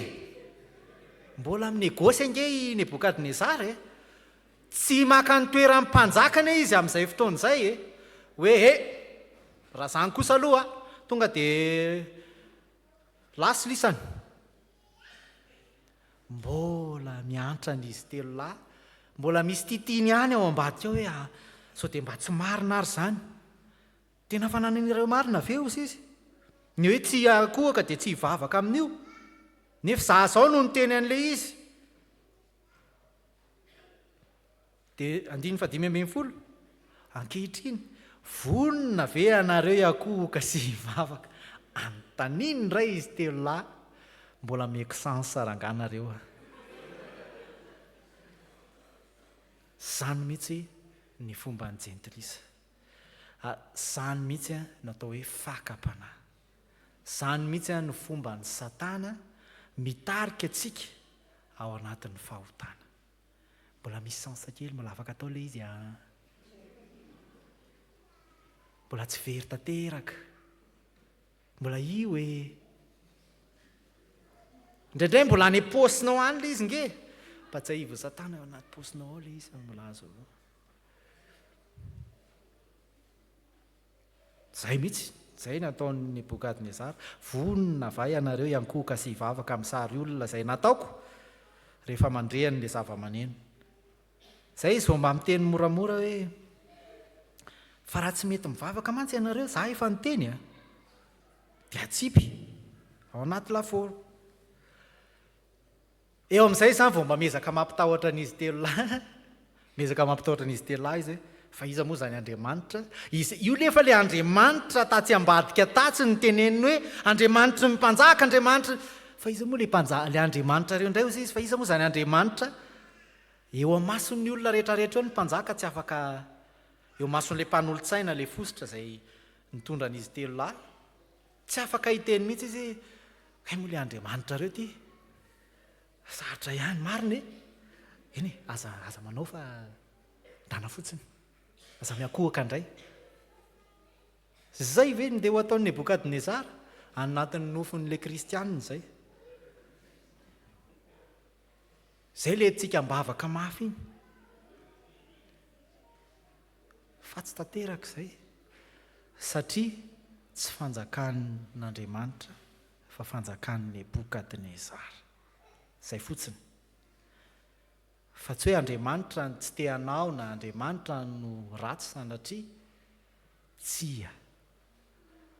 Mbola mi-negosy ange i Nebokadnezara e! Tsy maka ny toeran'ny mpanjaka anie izy amin'izay fotoana izay e! Hoe he! Raha izany kosa aloha, tonga dia lasa lisany. Mbola miantra an'izy telo lahy, mbola misy titiny ihany ao ambadika ao hoe ah, sao dia mba tsy marina ary izany. Tena fananan'ireo marina ve hozy izy? Ny hoe tsy hiankohoka dia tsy hivavaka amin'io? Nefa izaho izao no niteny an'ilay izy. Dia andininy fahadimy ambin'ny folo, Ankehitriny, vonona ve ianareo hiankohoka sy hivavaka? Anontaniny indray izy telo lahy, mbola omeko chance rangahy nareo a! Izany mihitsy ny fomban'ny jentilisa. Ary izany mihitsy no atao hoe fakam-panahy. Izany mihitsy no fomban'i Satana mitarika antsika ao anatin'ny fahotana. Mbola misy chance kely, mbola afaka atao ilay izy an. Mbola tsy very tanteraka. Mbola io e. Indraindray mbola any am-paosinao any ilay izy nge. Mba tsiahivo Satana ao anaty paosinao ao ilay izy fa mbola azo. Izay mihitsy, izay no ataon'i Nebokadnezara. Vonona va ianareo hiankohoka sy hivavaka amin'ny sary olona izay nataoko rehefa mandre an'ilay zava-maneno? Izay izy vao mba miteny moramora hoe, Fa raha tsy mety mivavaka mantsy ianareo, izaho efa niteny a! Dia atsipy ao anaty lafaoro. Eo amin'izay izany vao mba miezaka mampitahotra an'izy telo lahy, miezaka mampitahotra an'izy telo lahy izy hoe, fa iza moa izany Andriamanitra? Izy, io nefa ilay Andriamanitra tatsy ambadika tatsy niteneniny hoe, Andriamanitry ny mpanjaka, Andriamanitry, fa iza moa ilay mpanjaka, ilay Andriamanitrareo indray hozy izy, fa iza moa izany Andriamanitra? Eo amason'ny olona rehetrarehetra eo ny mpanjaka tsy afaka, eo amason'ilay mpanolotsaina, ilay fositra izay nitondra an'izy telo lahy, tsy afaka hiteny mihitsy izy hoe, hay moa ilay Andriamanitrareo ity? Sarotra ihany, marina e! Eny e, aza, aza manao fa ndana fotsiny. Aza miankohoka indray. Izay ve no ndeha ho ataon'i Nebokadnezara? Anatin'ny nofin'ilay kristianina izay. Izay ilay entintsika am-bavaka mafy iny. Fa tsy tanteraka izay. Satria tsy fanjakan'Andriamanitra fa fanjakan'i Nebokadnezara. Izay fotsiny. Fa tsy hoe Andriamanitra no tsy te hanao na Andriamanitra no ratsy sanatria. Tsia.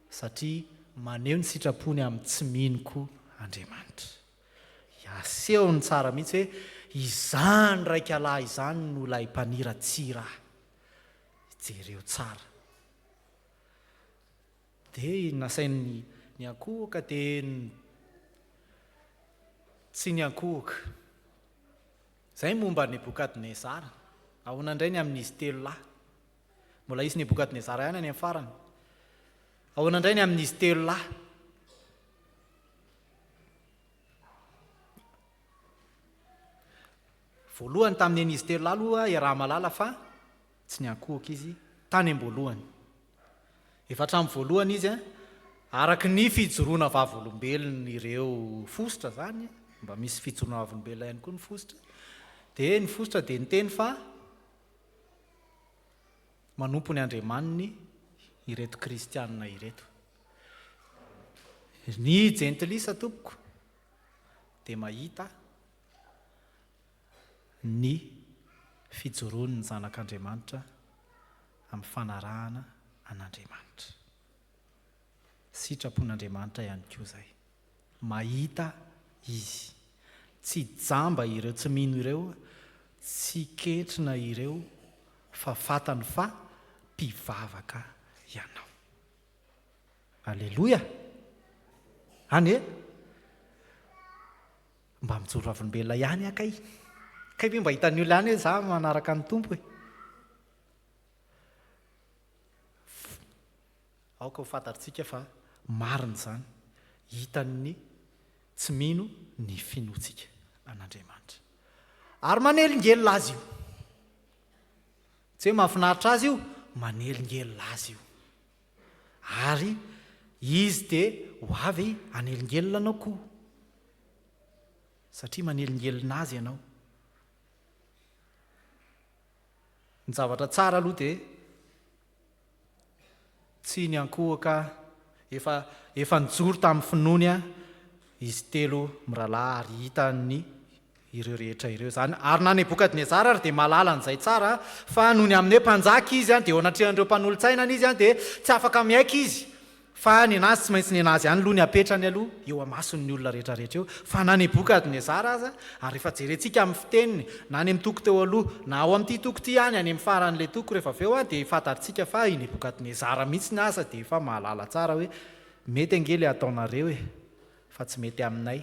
Satria maneho ny sitrapony amin'ny tsy mino koa Andriamanitra. Asehony tsara mihitsy hoe izany raikalahy izany no ilay mpaniratsira ahy. Jereo tsara. Dia nasainy niankohoka dia. Tsy niankohoka. Izay ny momba an'i Nebokadnezara. Ahoana indray ny amin'izy telo lahy? Mbola hisy Nebokadnezara ihany any amin'ny farany. Ahoana indray ny amin'izy telo lahy? Voalohany tamin'ny an'izy telo lahy aloha iaraha-mahalala fa tsy niankohoka izy tany am-boalohany. Efa hatramin'ny voalohany izy, araka ny fijoroana vavolombelon'ireo fositra izany, mba misy fijoroana vavolombelona ihany koa ny fositra, dia ny fositra dia niteny fa manompo ny Andriamaniny ireto kristianina ireto. Ny jentilisa tompoko dia mahita ny fijoroan'ny zanak'Andriamanitra amin'ny fanarahana an'Andriamanitra. Sitrapon'Andriamanitra ihany koa izay. Mahita Izy. Tsy jamba ireo tsy mino ireo, tsy ketrina ireo fa fantany fa mpivavaka ianao. Aleloia! Any e! Mba mijoro vavolombelona ihany aho kay. Kay ve mba hitan'ny olona ihany hoe za manaraka ny Tompo e. Aoka ho fantatritsika fa marina izany. Hitan'ny tsy mino ny finoantsika an'Andriamanitra. Ary manelingelina azy io. Tsy hoe mahafinaritra azy io, manelingelina azy io. Ary izy dia ho avy hanelingelina anao koa. Satria manelingelina azy ianao. Ny zavatra tsara aloha dia tsy niankohoka, efa efa nijoro tamin'ny finoany izy telo mirahalahy ary hitan'ny ireo rehetra ireo izany. Ary na Nebokadnezara ary dia mahalala an'izay tsara fa noho ny amin'ny hoe mpanjaka izy dia eo anatrehan'ireo mpanolotsainany izy dia tsy afaka miaiky izy fa nenazy tsy maintsy nenazy ihany aloha ny apetrany aloha eo amason'ny olona rehetra rehetra eo fa na Nebokadnezara aza ary rehefa jerentsika amin'ny fiteniny na any amin'ny toko teo aloha na ao amin'ity toko ity ihany any amin'ny faran'ilay toko rehefa avy eo dia fantatritsika fa i Nebokadnezara mihitsy aza dia efa mahalala tsara hoe mety ange ilay ataonareo e fa tsy mety aminay.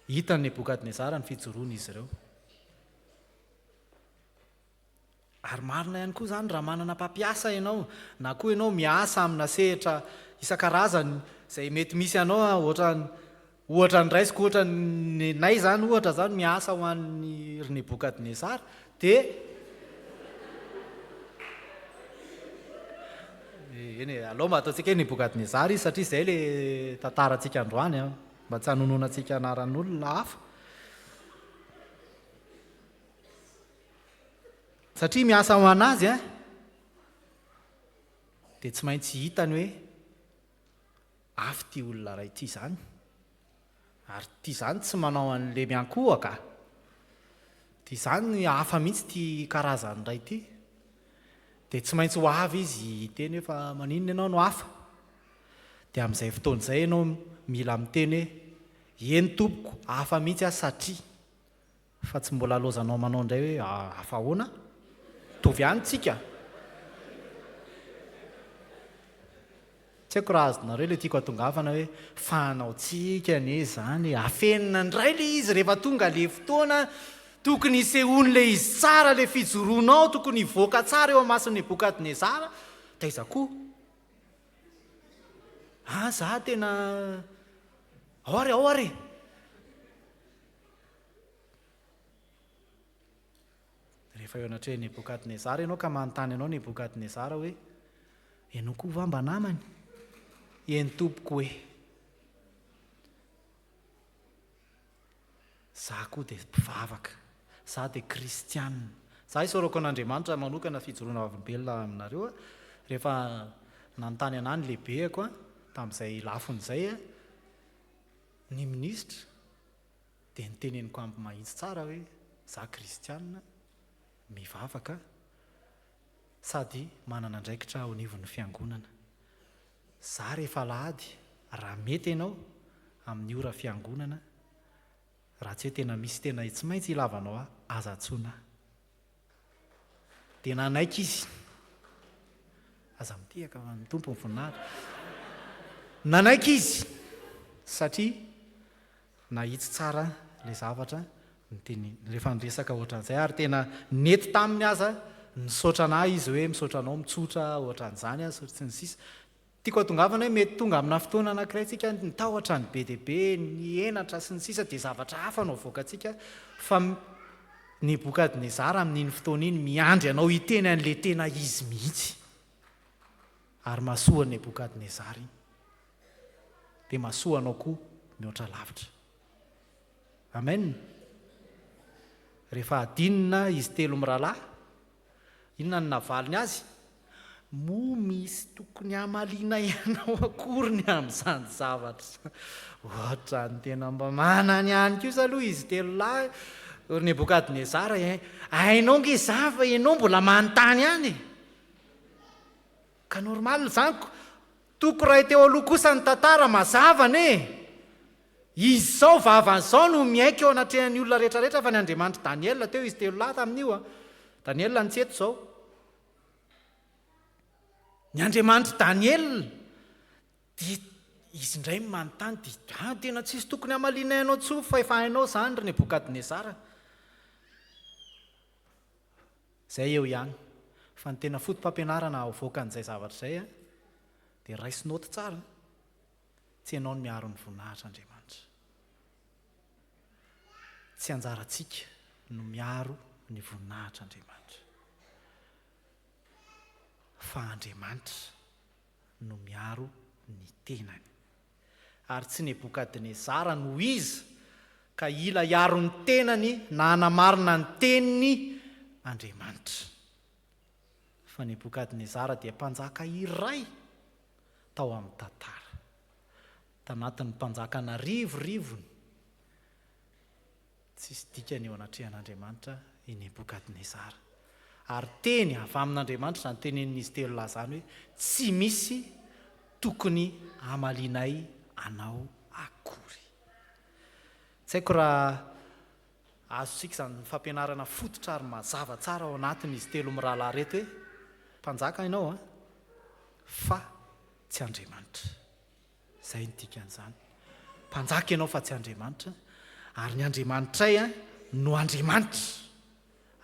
Hitan'i Nebokadnezara ny fijoroan'izy ireo. Ary marina ihany koa izany raha manana mpampiasa ianao, na koa ianao miasa amina sehatra isan-karazany izay mety misy anao, ohatra ohatra ny raisiko ohatra ny nay izany ohatra izany miasa ho an'ny ry Nebokadnezara dia eny e, aleo mba ataontsika hoe Nebokadnezara izy satria izay ilay tantarantsika androany an. Mba tsy hanononantsika anaran'olona hafa. Satria miasa ho an'azy an, dia tsy maintsy hitany hoe hafa ity olona iray ity izany. Ary ity izany tsy manao an'ilay miankohoka. Ity izany hafa mihitsy ity karazany iray ity. Dia tsy maintsy ho avy izy hiteny hoe fa maninona ianao no hafa? Dia amin'izay fotoana izay ianao mila miteny hoe eny tompoko, hafa mihitsy aho satria. Fa tsy mbola lozanao manao indray hoe hafa ahoana? Mitovy ihany tsika. Tsy haiko raha azonareo ilay tiako hatongavana hoe fanaontsika anie izany e, afenina indray ilay izy rehefa tonga ilay fotoana tokony hisehoan'ilay izy tsara ilay fijoroanao, tokony hivoaka tsara eo amason'i Nebokadnezara, taiza koa? Ah za tena ao ary ao ary e! Rehefa eo anatrehan'i Nebokadnezara ianao ka manontany anao Nebokadnezara hoe, Ianao koa va mba namany? Eny tompoko e! Za koa dia mpivavaka, za dia kristianina. Za isaorako an'Andriamanitra manokana fijoroana vavolombelona aminareo rehefa nanontany anah ny lehibeko tamin'izay lafiny izay ny minisitra Dia noteneniko amby mahitsy tsara hoe za kristiana, mivavaka, sady manana andraikitra ao anivon'ny fiangonana. Za rehefa alahady, raha mety ianao, amin'ny ora fiangonana, raha tsy hoe tena misy tena tsy maintsy ilavanao ahy, aza antsoina ahy. Dia nanaiky izy. Aza mitehaka fa ny Tompo ny voninahitra. Nanaiky izy satria. Nahitsy tsara ilay zavatra niteneniny rehefa niresaka ohatran'izay ary tena nety taminy aza nisaotra anah izy hoe misaotra anao mitsotra ohatran'izany aho sy ny sisa. Tiako hatongavana hoe mety tonga amina fotoana anankiray tsika ny tahotra ny be dia be, ny henatra sy ny sisa dia zavatra hafa no avoakantsika fa Nebokadnezara amin'iny fotoana iny miandry anao hiteny an'ilay tena izy mihitsy. Ary mahasoa an'i Nebokadnezara iny. Dia mahasoa anao koa mihoatra lavitra. Amen. Rehefa adinina izy telo mirahalahy, inona no navaliny azy? Moa misy tokony hamaliana ianao akory ny amin'izany zavatra izany? Ohatran'ny tena mba manana ihany kosa aloha izy telo lahy, ry Nebokadnezara e! Hainao ange izany fa ianao mbola manontany ihany e! Ka normal izany ko! Toko iray teo aloha kosa ny tantara mazava anie e! Izao vavany izao no miaiky eo anatrehan'ny olona rehetra rehetra fa ny Andriamanitr'i Daniela teo izy telo lahy tamin'io a! Daniela no tsy eto izao. Ny Andriamanitr'i Daniela, dia izy indray no manontany, dia ah, tena tsisy tokony hamalianay anao intsony fa efa hainao izany ry Nebokadnezara. Izay eo ihany. Fa ny tena foto-pampianarana avoakan'izay zavatra izay dia raiso naoty tsara, tsy ianao no miaro ny voninahitr'Andriamanitra. Tsy anjarantsika no miaro ny voninahitr'Andriamanitra. Fa Andriamanitra no miaro ny tenany. Ary tsy Nebokadnezara no iza ka hila hiaro ny tenany na hanamarina ny teniny Andriamanitra. Fa Nebokadnezara dia mpanjaka iray tao amin'ny tantara. Tanatin'ny mpanjaka an'arivorivony, tsisy dikany eo anatrehan'Andriamanitra i Nebokadnezara. Ary teny avy amin'Andriamanitra izany tenenin'izy telo lahy izany hoe, Tsy misy tokony hamalianay anao akory. Tsy haiko raha azontsika izany fampianarana fototra ary mazava tsara ao anatin'izy telo mirahalahy ireto hoe, Mpanjaka ianao an, fa tsy Andriamanitra. Izay no dikan'izany. Mpanjaka ianao fa tsy Andriamanitra, ary ny Andriamanitray no Andriamanitra.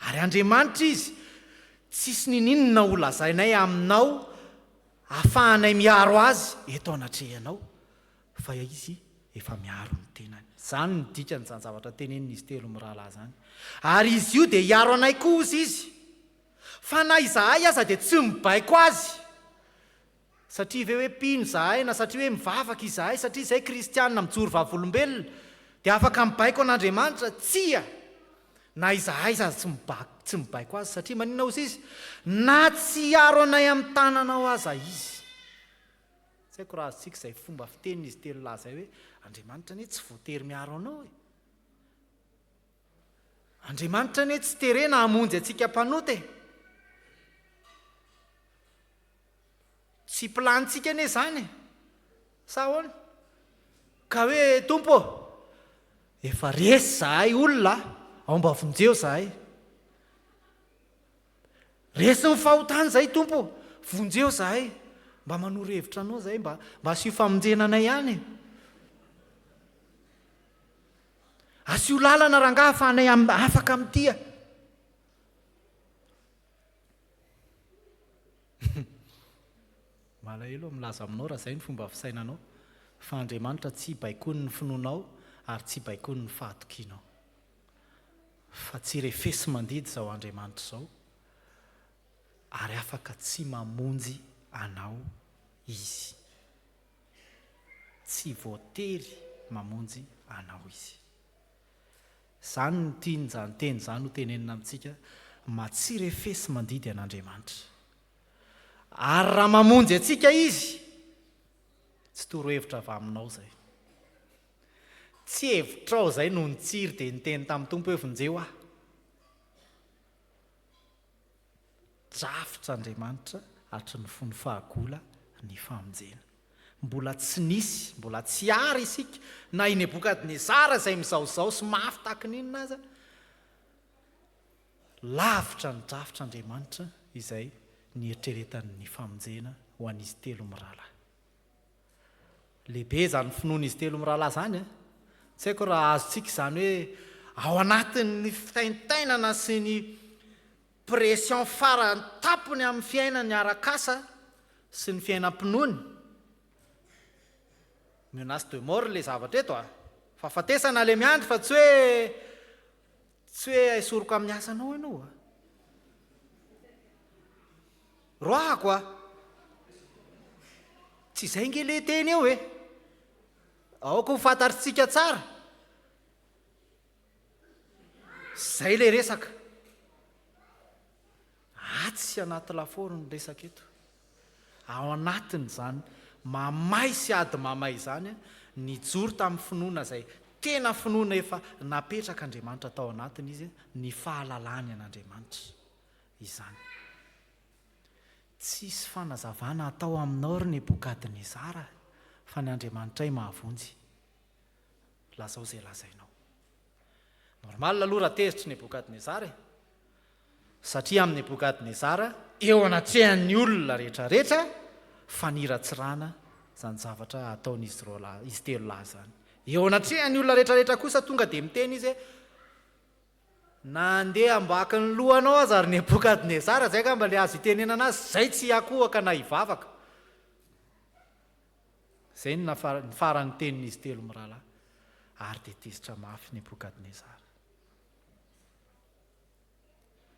Ary Andriamanitra Izy, tsisy ninininona ho lazainay aminao ahafahanay miaro Azy eto anatrehanao, fa Izy efa miaro ny tenany. Izany no dikan'izany zavatra tenenin'izy telo mirahalahy izany. Ary Izy io dia hiaro anay koa hozy Izy. Fa na izahay aza dia tsy mibaiko Azy. Satria ve hoe mpino izahay na satria hoe mivavaka izahay, satria izahay kristiana mijoro vavolombelona dia afaka mibaiko an'Andriamanitra? Tsia! Na izahay aza tsy tsy mibaiko Azy satria maninona hozy Izy? Na tsy hiaro anay amin'ny tananao aza Izy. Tsy haiko raha azontsika izay fomba fitenin'izy telo lahy izay hoe Andriamanitra anie tsy voatery miaro anao e! Andriamanitra anie tsy terena hamonjy antsika mpanota e! Tsy plan-tsika anie izany e! Sa ahoana? Ka hoe Tompo ô, efa resy zahay olona a, ao mba vonjeo zahay. Resin'ny fahotana zahay Tompo ô, vonjeo zahay. Mba manoro hevitra anao zahay, mba mba asio famonjena anay ihany e. Asio lalana rangaha ahafahanay afaka amin'ity a. Malahelo aho milaza aminao raha izay ny fomba fisainanao fa Andriamanitra tsy baikoiny ny finoanao ary tsy baikoiny ny fahatokianao. Fa tsy refesi-mandidy izao Andriamanitra izao ary afaka tsy mamonjy anao Izy. Tsy voatery mamonjy anao Izy. Izany no tian'izany teny izany ho tenenina amintsika, matsirefesi-mandidy an'Andriamanitra. Ary raha mamonjy antsika Izy, tsy torohevitra avy aminao izay. Tsy hevitrao izay no nitsiry dia niteny tamin'ny Tompo hoe vonjeo aho. Drafitr'Andriamanitra hatry ny fony fahagola ny famonjena. Mbola tsy nisy, mbola tsy ary isika, na i Nebokadnezara izay mizahozaho sy mafy tahaka ny inona aza, lavitra ny drafitr'Andriamanitra izay nieritreretany ny famonjena ho an'izy telo mirahalahy. Lehibe izany finoan'izy telo mirahalahy izany an! Tsy haiko raha azontsika izany hoe ao anatin'ny fitaintainana sy ny pression farany tampony amin'ny fiainany arak'asa sy ny fiainam-pinoany. Menace de mort ilay zavatra eto a! Fahafatesana ilay miandry fa tsy hoe tsy hoe esoriko amin'ny asanao ianao a! Roahako a! Tsy izay nge ilay teny eo e! Aoka ho fantatritsika tsara. Izay ilay resaka. Atsy anaty lafaoro ny resaka eto. Ao anatin'izany mamay sy ady mamay izany, nijoro tamin'ny finoana izay tena finoana efa napetrak'Andriamanitra tao anatiny izy, ny fahalalany an'Andriamanitra izany. Tsisy fanazavana atao aminao ry Nebokadnezara fa ny Andriamanitray mahavonjy. Lazao izay lazainao. Normal aloha raha tezitry Nebokadnezara e. Satria amin'i Nebokadnezara, eo anatrehan'ny olona rehetrarehetra, faniratsirana izany zavatra ataon'izy roalahy, izy telolahy izany. Eo anatrehan'ny olona rehetrarehetra kosa tonga dia miteny izy hoe, Nandeha ambaky ny lohanao aza ry Nebokadnezara, izay angamba ilay azo itenenana azy, izay tsy hiakohoka na hivavaka. Izay no ny faran'ny tenin'izy telo mirahalahy. Ary dia tezitra mafy Nebokadnezara.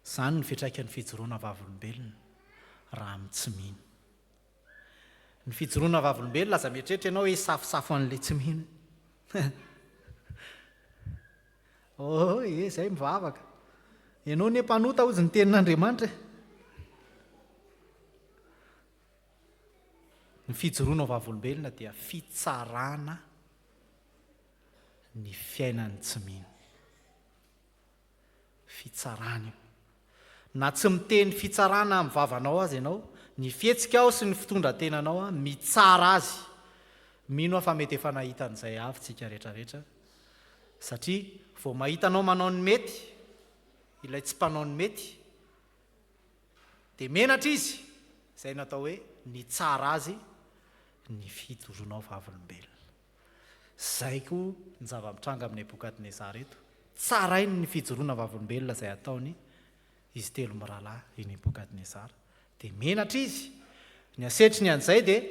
Izany no fiantraikan'ny fijoroana vavolombelona raha amin'ny tsy mino. Ny fijoroana vavolombelona, aza mieritreritra ianao hoe hisafosafo an'ilay tsy mino. Oh, ee, izay mivavaka. Ianao anie mpanota hozy ny tenin'Andriamanitra e. Ny fijoroana ho vavolombelona dia fitsarana ny fiainan'ny tsy mino. Fitsarana io. Na tsy miteny fitsarana amin'ny vavanao aza ianao, ny fihetsikao sy ny fitondran-tenanao mitsara azy. Mino aho fa mety efa nahita an'izay avy tsika rehetrarehetra, satria vao mahita anao manao ny mety ilay tsy mpanao ny mety, dia menatra izy, izay no atao hoe nitsara azy ny fijoroanao vavolombelona. Izay koa ny zava-mitranga amin'i Nebokadnezara eto. Tsarainy ny fijoroana vavolombelona izay ataony izy telo mirahalahy i Nebokadnezara. Dia menatra izy. Ny asetriny an'izay dia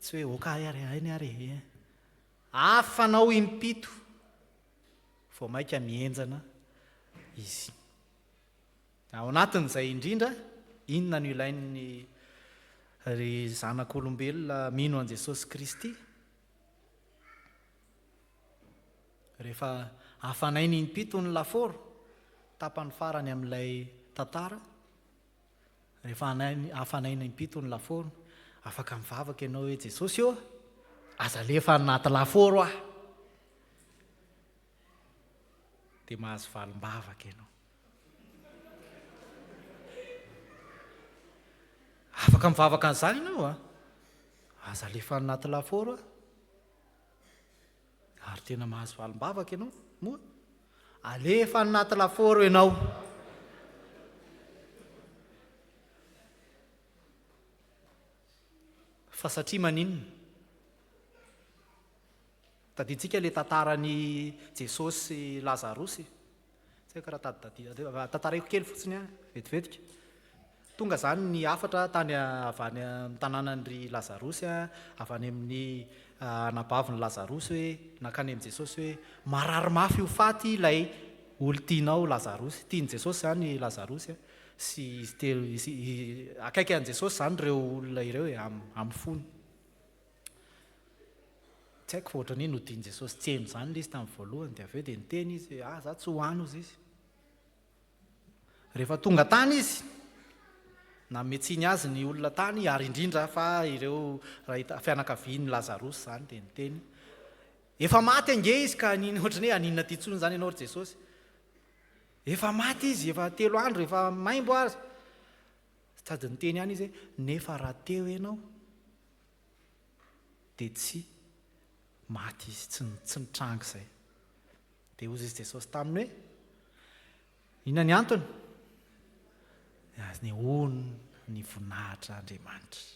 tsy hoe ok ary hainy ary e. Afanao impito vao mainka mihenjana izy. Ao anatin'izay indrindra, inona no ilain'ny ry zanak'olombelona mino an'i Jesosy Kristy? Rehefa hafanaina impito ny lafaoro, tapany farany amin'ilay tantara, rehefa hafanaina impito ny lafaoro, afaka mivavaka ianao hoe, Jesosy ô, aza alefa anaty lafaoro aho. Dia mahazo valim-bavaka ianao. Afaka mivavaka an'izany ianao a! Aza alefa any anaty lafaoro a! Ary tena mahazo valim-bavaka ianao moa? Alefa any anaty lafaoro ianao. Fa satria maninona? Tadidintsika ilay tantaran'i Jesosy sy Lazarosy. Tsy haiko raha tadidadidadeo, tantaraiko kely fotsiny an, vetivetika. Tonga izany ny hafatra tany avy any amin'ny tanànan'i Lazarosy, avy any amin'ny anabavin'i Lazarosy hoe, nankany amin'i Jesosy hoe, marary mafy ho faty ilay olon-tianao Lazarosy. Tian'i Jesosy izany i Lazarosy sy izy telo, akaiky an'i Jesosy izany ireo olona ireo e, amin'ny fony. Tsy haiko fa ohatran'ny hoe nodian'i Jesosy tsy heno izany ilay izy tamin'ny voalohany dia avy eo dia niteny izy hoe ah za tsy ho any hozy izy. Rehefa tonga tany izy, nanome tsiny azy ny olona tany ary indrindra fa ireo fianakavian'i Lazarosy izany dia niteny efa maty ange izy ka anina ohatran'ny hoe haninona aty intsony izany ianao ry Jesosy. Efa maty izy, efa telo andro, efa maimbo aza. Sady niteny ihany izy hoe nefa raha teo ianao dia tsy maty izy, tsy tsy nitranga izay. Dia hozy izy Jesosy taminy hoe, inona ny antony? Anehoany ny voninahitra Andriamanitra.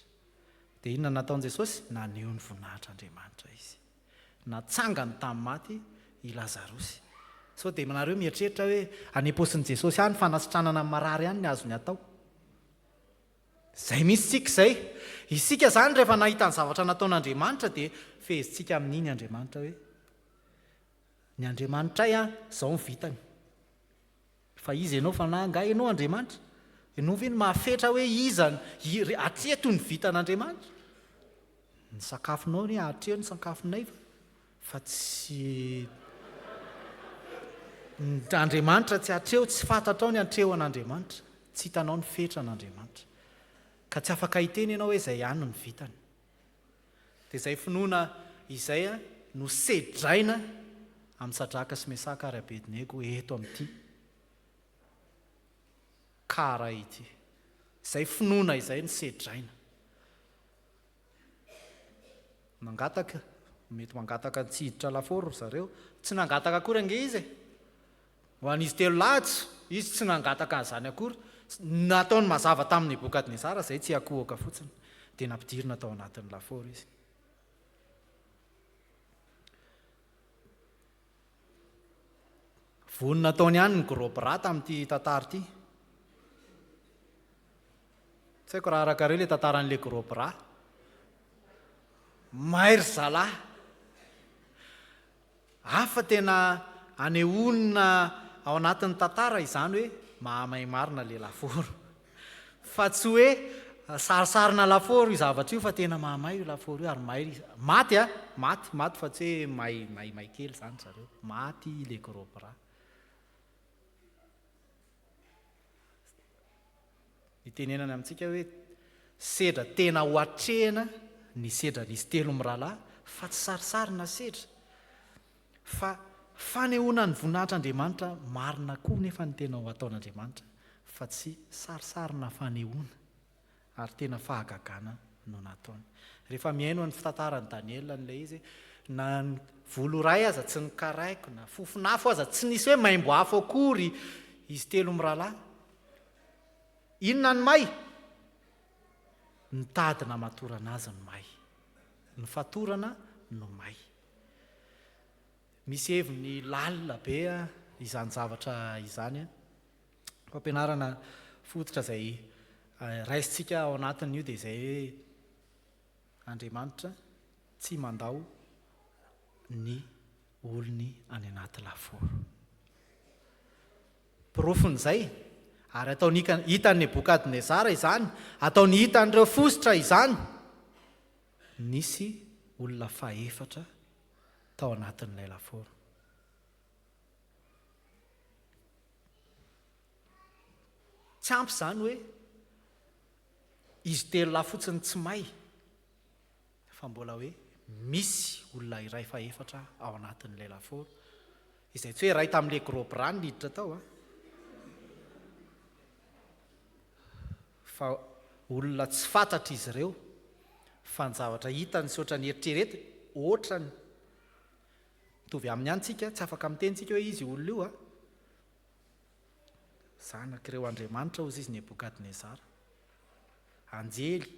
Dia inona nataon'i Jesosy? Naneho ny voninahitra Andriamanitra izy. Natsangany tamin'ny maty i Lazarosy. Sao dia nareo mieritreritra hoe any am-paosin'i Jesosy any fanasitranana ny marary any ny azony atao. Izay mihitsy tsika izay. Isika izany rehefa nahita ny zavatra nataon'Andriamanitra dia fehezintsika amin'iny Andriamanitra hoe ny Andriamanitray an, izao ny vitany. Fa iza ianao fa na angaha ianao Andriamanitra? Ianao ve no mahafetra hoe iza hatreto ny vitan'Andriamanitra? Ny sakafonao anie hatreo ny sakafonay fa fa tsy Andriamanitra tsy hatreo, tsy fantatrao ny hatreo an'Andriamanitra, tsy hitanao ny fetra an'Andriamanitra. Ka tsy afaka hiteny ianao hoe izay ihany no vitany. Dia izay finoana izay no sedraina amin'i Sadraka sy Mesaka ary Abednego eto amin'ity kara ity. Izay finoana izay no sedraina. Mangataka, mety mangataka ny tsy hiditra lafaoro ry zareo. Tsy nangataka akory ange izy e! Ho an'izy telo lahy tsy, izy tsy nangataka an'izany akory. Nataony mazava tamin'i Nebokadnezara izay tsy hiankohoka fotsiny. Dia nampidirina tao anatin'ny lafaoro izy. Vono nataony ihany ny gros bras tamin'ity tantara ity. Tsy haiko raha arakareo ilay tantaran'ilay gros bras. May ry zalahy. Hafa tena anehoana ao anatin'ny tantara izany hoe mahamay marina ilay lafaoro. Fa tsy hoe sarisarina lafaoro io zavatra io fa tena mahamay io lafaoro io ary may, maty a! Maty, maty fa tsy hoe may, may, may kely izany zareo. Maty ilay gros bras. Itenenany amintsika hoe sedra tena ho atrehina ny sedran'izy telo mirahalahy fa tsy sarisary na sedra fa fanehoana ny voninahitr'Andriamanitra marina koa nefa ny tena ho ataon'Andriamanitra fa tsy sarisary na fanehoana ary tena fahagagana no nataony. Rehefa mihaino ny fitantaran'i Daniela an'ilay izy, na ny volo iray aza tsy nikaraiko, na fofon'afo aza tsy nisy hoe maimbo afo akory izy telo mirahalahy. Inona ny may? Ny tady namatorana azy no may. Ny fatorana no may. Misy heviny lalina be izany zavatra izany. Fampianarana fototra izay raisintsika ao anatin'io dia izay hoe Andriamanitra tsy mandao ny olony any anaty lafaoro. Porofon'izay, ary ataony hitan'i Nebokadnezara izany, ataony hitan'ireo fositra izany, nisy olona fahefatra tao anatin'ilay lafaoro. Tsy ampy izany hoe izy telo lahy fotsiny tsy may fa mbola hoe misy olona iray fahefatra ao anatin'ilay lafaoro, izay tsy hoe iray tamin'ilay gros bras no niditra tao an, fa olona tsy fantatr'izy ireo fa ny zavatra hitany sy ohatran'ny eritreretiny, ohatrany Mitovy aminy ihany tsika, tsy afaka miteny tsika hoe izy io olona io a. Zanak'ireo andriamanitra hozy izy Nebokadnezara. Anjely,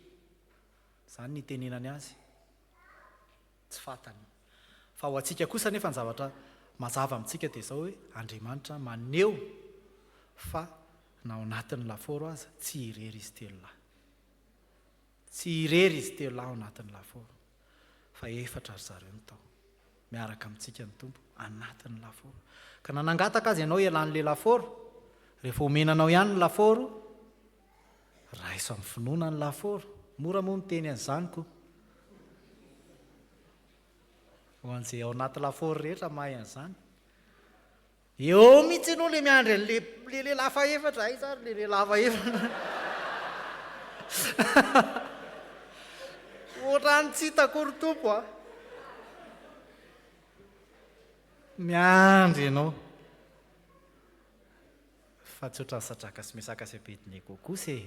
izany ny itenenany azy. Tsy fantany. Fa ho antsika kosa anefa ny zavatra mazava amintsika dia izao hoe Andriamanitra maneho fa na ao anatin'ny lafaoro aza tsy irery izy telolahy. Tsy irery izy telolahy ao anatin'ny lafaoro. Fa efatra ry zareo no tao. Miaraka amintsika ny Tompo anatin'ny lafaoro. Ka na nangataka aza ianao hialan'ilay lafaoro, rehefa omena anao ihany ny lafaoro, raiso amin'ny finoana ny lafaoro. Mora moa miteny an'izany ko. Ho an'izay ao anaty lafaoro rehetra mahay an'izany. Eo mihitsy ianao le miandry an'le le lehilahy fahefatra, aiza ary le lehilahy fahefatra? Ohatran'ny tsy hitako ry Tompo a! Miandry ianao. Fa tsy ohatran'i Sadraka sy Mesaka sy Abednego kosa e!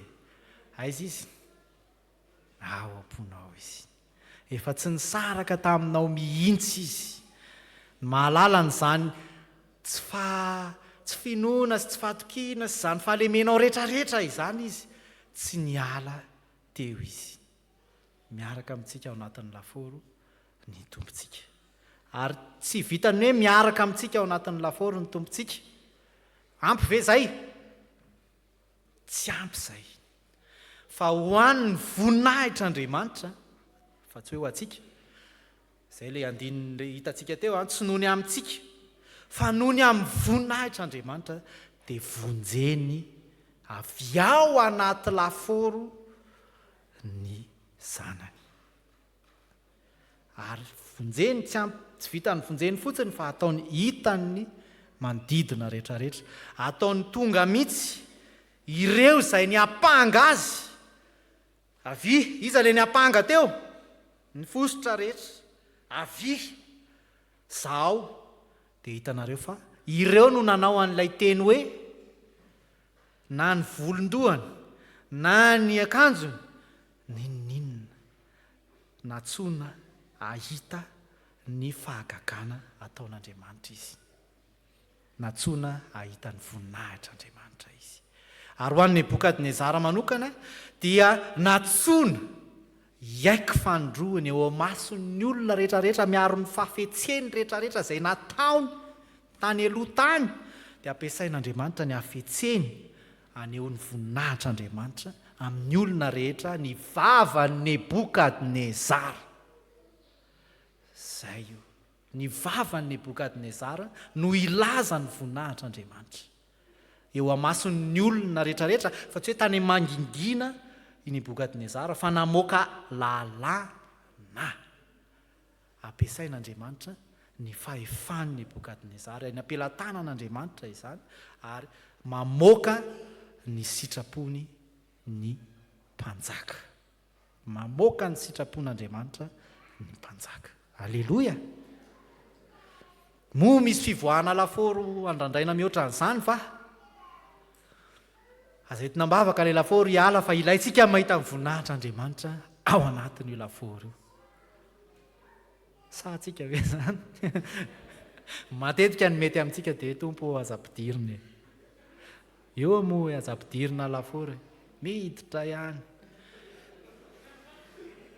Aiza izy? Ao am-ponao izy. Efa tsy nisaraka taminao mihitsy izy. Ny mahalala an'izany tsy fa tsy finoana sy tsy fahatokiana sy izany fahalemenao rehetrarehetra izany izy, tsy niala teo izy. Miaraka amintsika ao anatin'ny lafaoro ny Tompontsika. Ary tsy vitan'ny hoe miaraka amintsika ao anatin'ny lafaoro ny Tompontsika. Ampy ve izay? Tsy ampy izay. Fa ho an'ny voninahitr'Andriamanitra, fa tsy hoe ho antsika. Izay ilay andininy hitantsika teo, tsy noho ny amintsika, fa noho ny amin'ny voninahitr'Andriamanitra dia vonjeny avy ao anaty lafaoro ny zanany. Ary vonjeny, tsy ampy, tsy vitan'ny vonjeny fotsiny fa ataony hitan'ny manodidina rehetrarehetra. Ataony tonga mihitsy ireo izay niampanga azy. Avia, iza ilay niampanga teo? Ny fositra rehetra. Avia, zahao. Dia hitanareo fa ireo no nanao an'ilay teny hoe, na ny volon-dohany, na ny akanjony, n'inon'inona. Nantsoina hahita ny fahagagana ataon'Andriamanitra izy. Nantsoina hahita ny voninahitr'Andriamanitra izy. Ary ho an'i Nebokadnezara manokana dia nantsoina hiaiky fanindroany eo imason'ny olona rehetrarehetra miaro ny fahafetseny rehetrarehetra izay nataony tany aloha tany, dia ampiasain'Andriamanitra ny hafetseny haneho ny voninahitr'Andriamanitra amin'ny olona rehetra ny vavan'i Nebokadnezara. Izay io. Ny vavan'i Nebokadnezara no hilaza ny voninahitr'Andriamanitra. Eo amason'ny olona rehetrarehetra, fa tsy hoe tany mangingina i Nebokadnezara, fa namoaka lalàna. Ampiasain'Andriamanitra ny fahefan'i Nebokadnezara, eny am-pelatanan'Andriamanitra izany, ary mamoaka ny sitrapony ny mpanjaka. Mamoaka ny sitrapon'Andriamanitra ny mpanjaka. Aleloia! Moa misy fivoahana lafaoro andrandraina mihoatra an'izany va? Aza entina am-bavaka ilay lafaoro hiala fa ilaintsika ny mahita ny voninahitr'Andriamanitra ao anatin'io lafaoro io. Sahantsika ve izany? Matetika ny mety amintsika dia Tompo ô aza ampidirina e. Eo moa hoe aza ampidirina lafaoro e. Miditra ihany.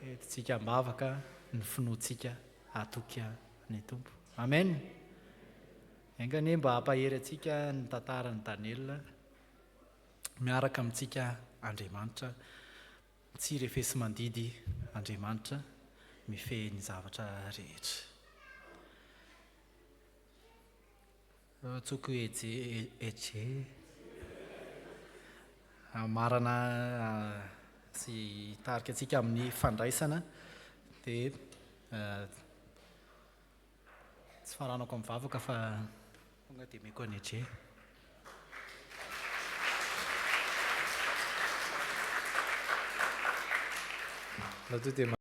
Entintsika am-bavaka ny finoantsika hatoky ny Tompo. Amen. Enga anie mba hampahery antsika ny tantaran'i Daniela. Miaraka amintsika Andriamanitra. Tsy refesi-mandidy Andriamanitra mifehy ny zavatra rehetra. Antsoiko Eje Eje hamarana sy hitarika antsika amin'ny fandraisana dia tsy faranako amin'ny vavaka fa tonga dia omeko an'i Eje.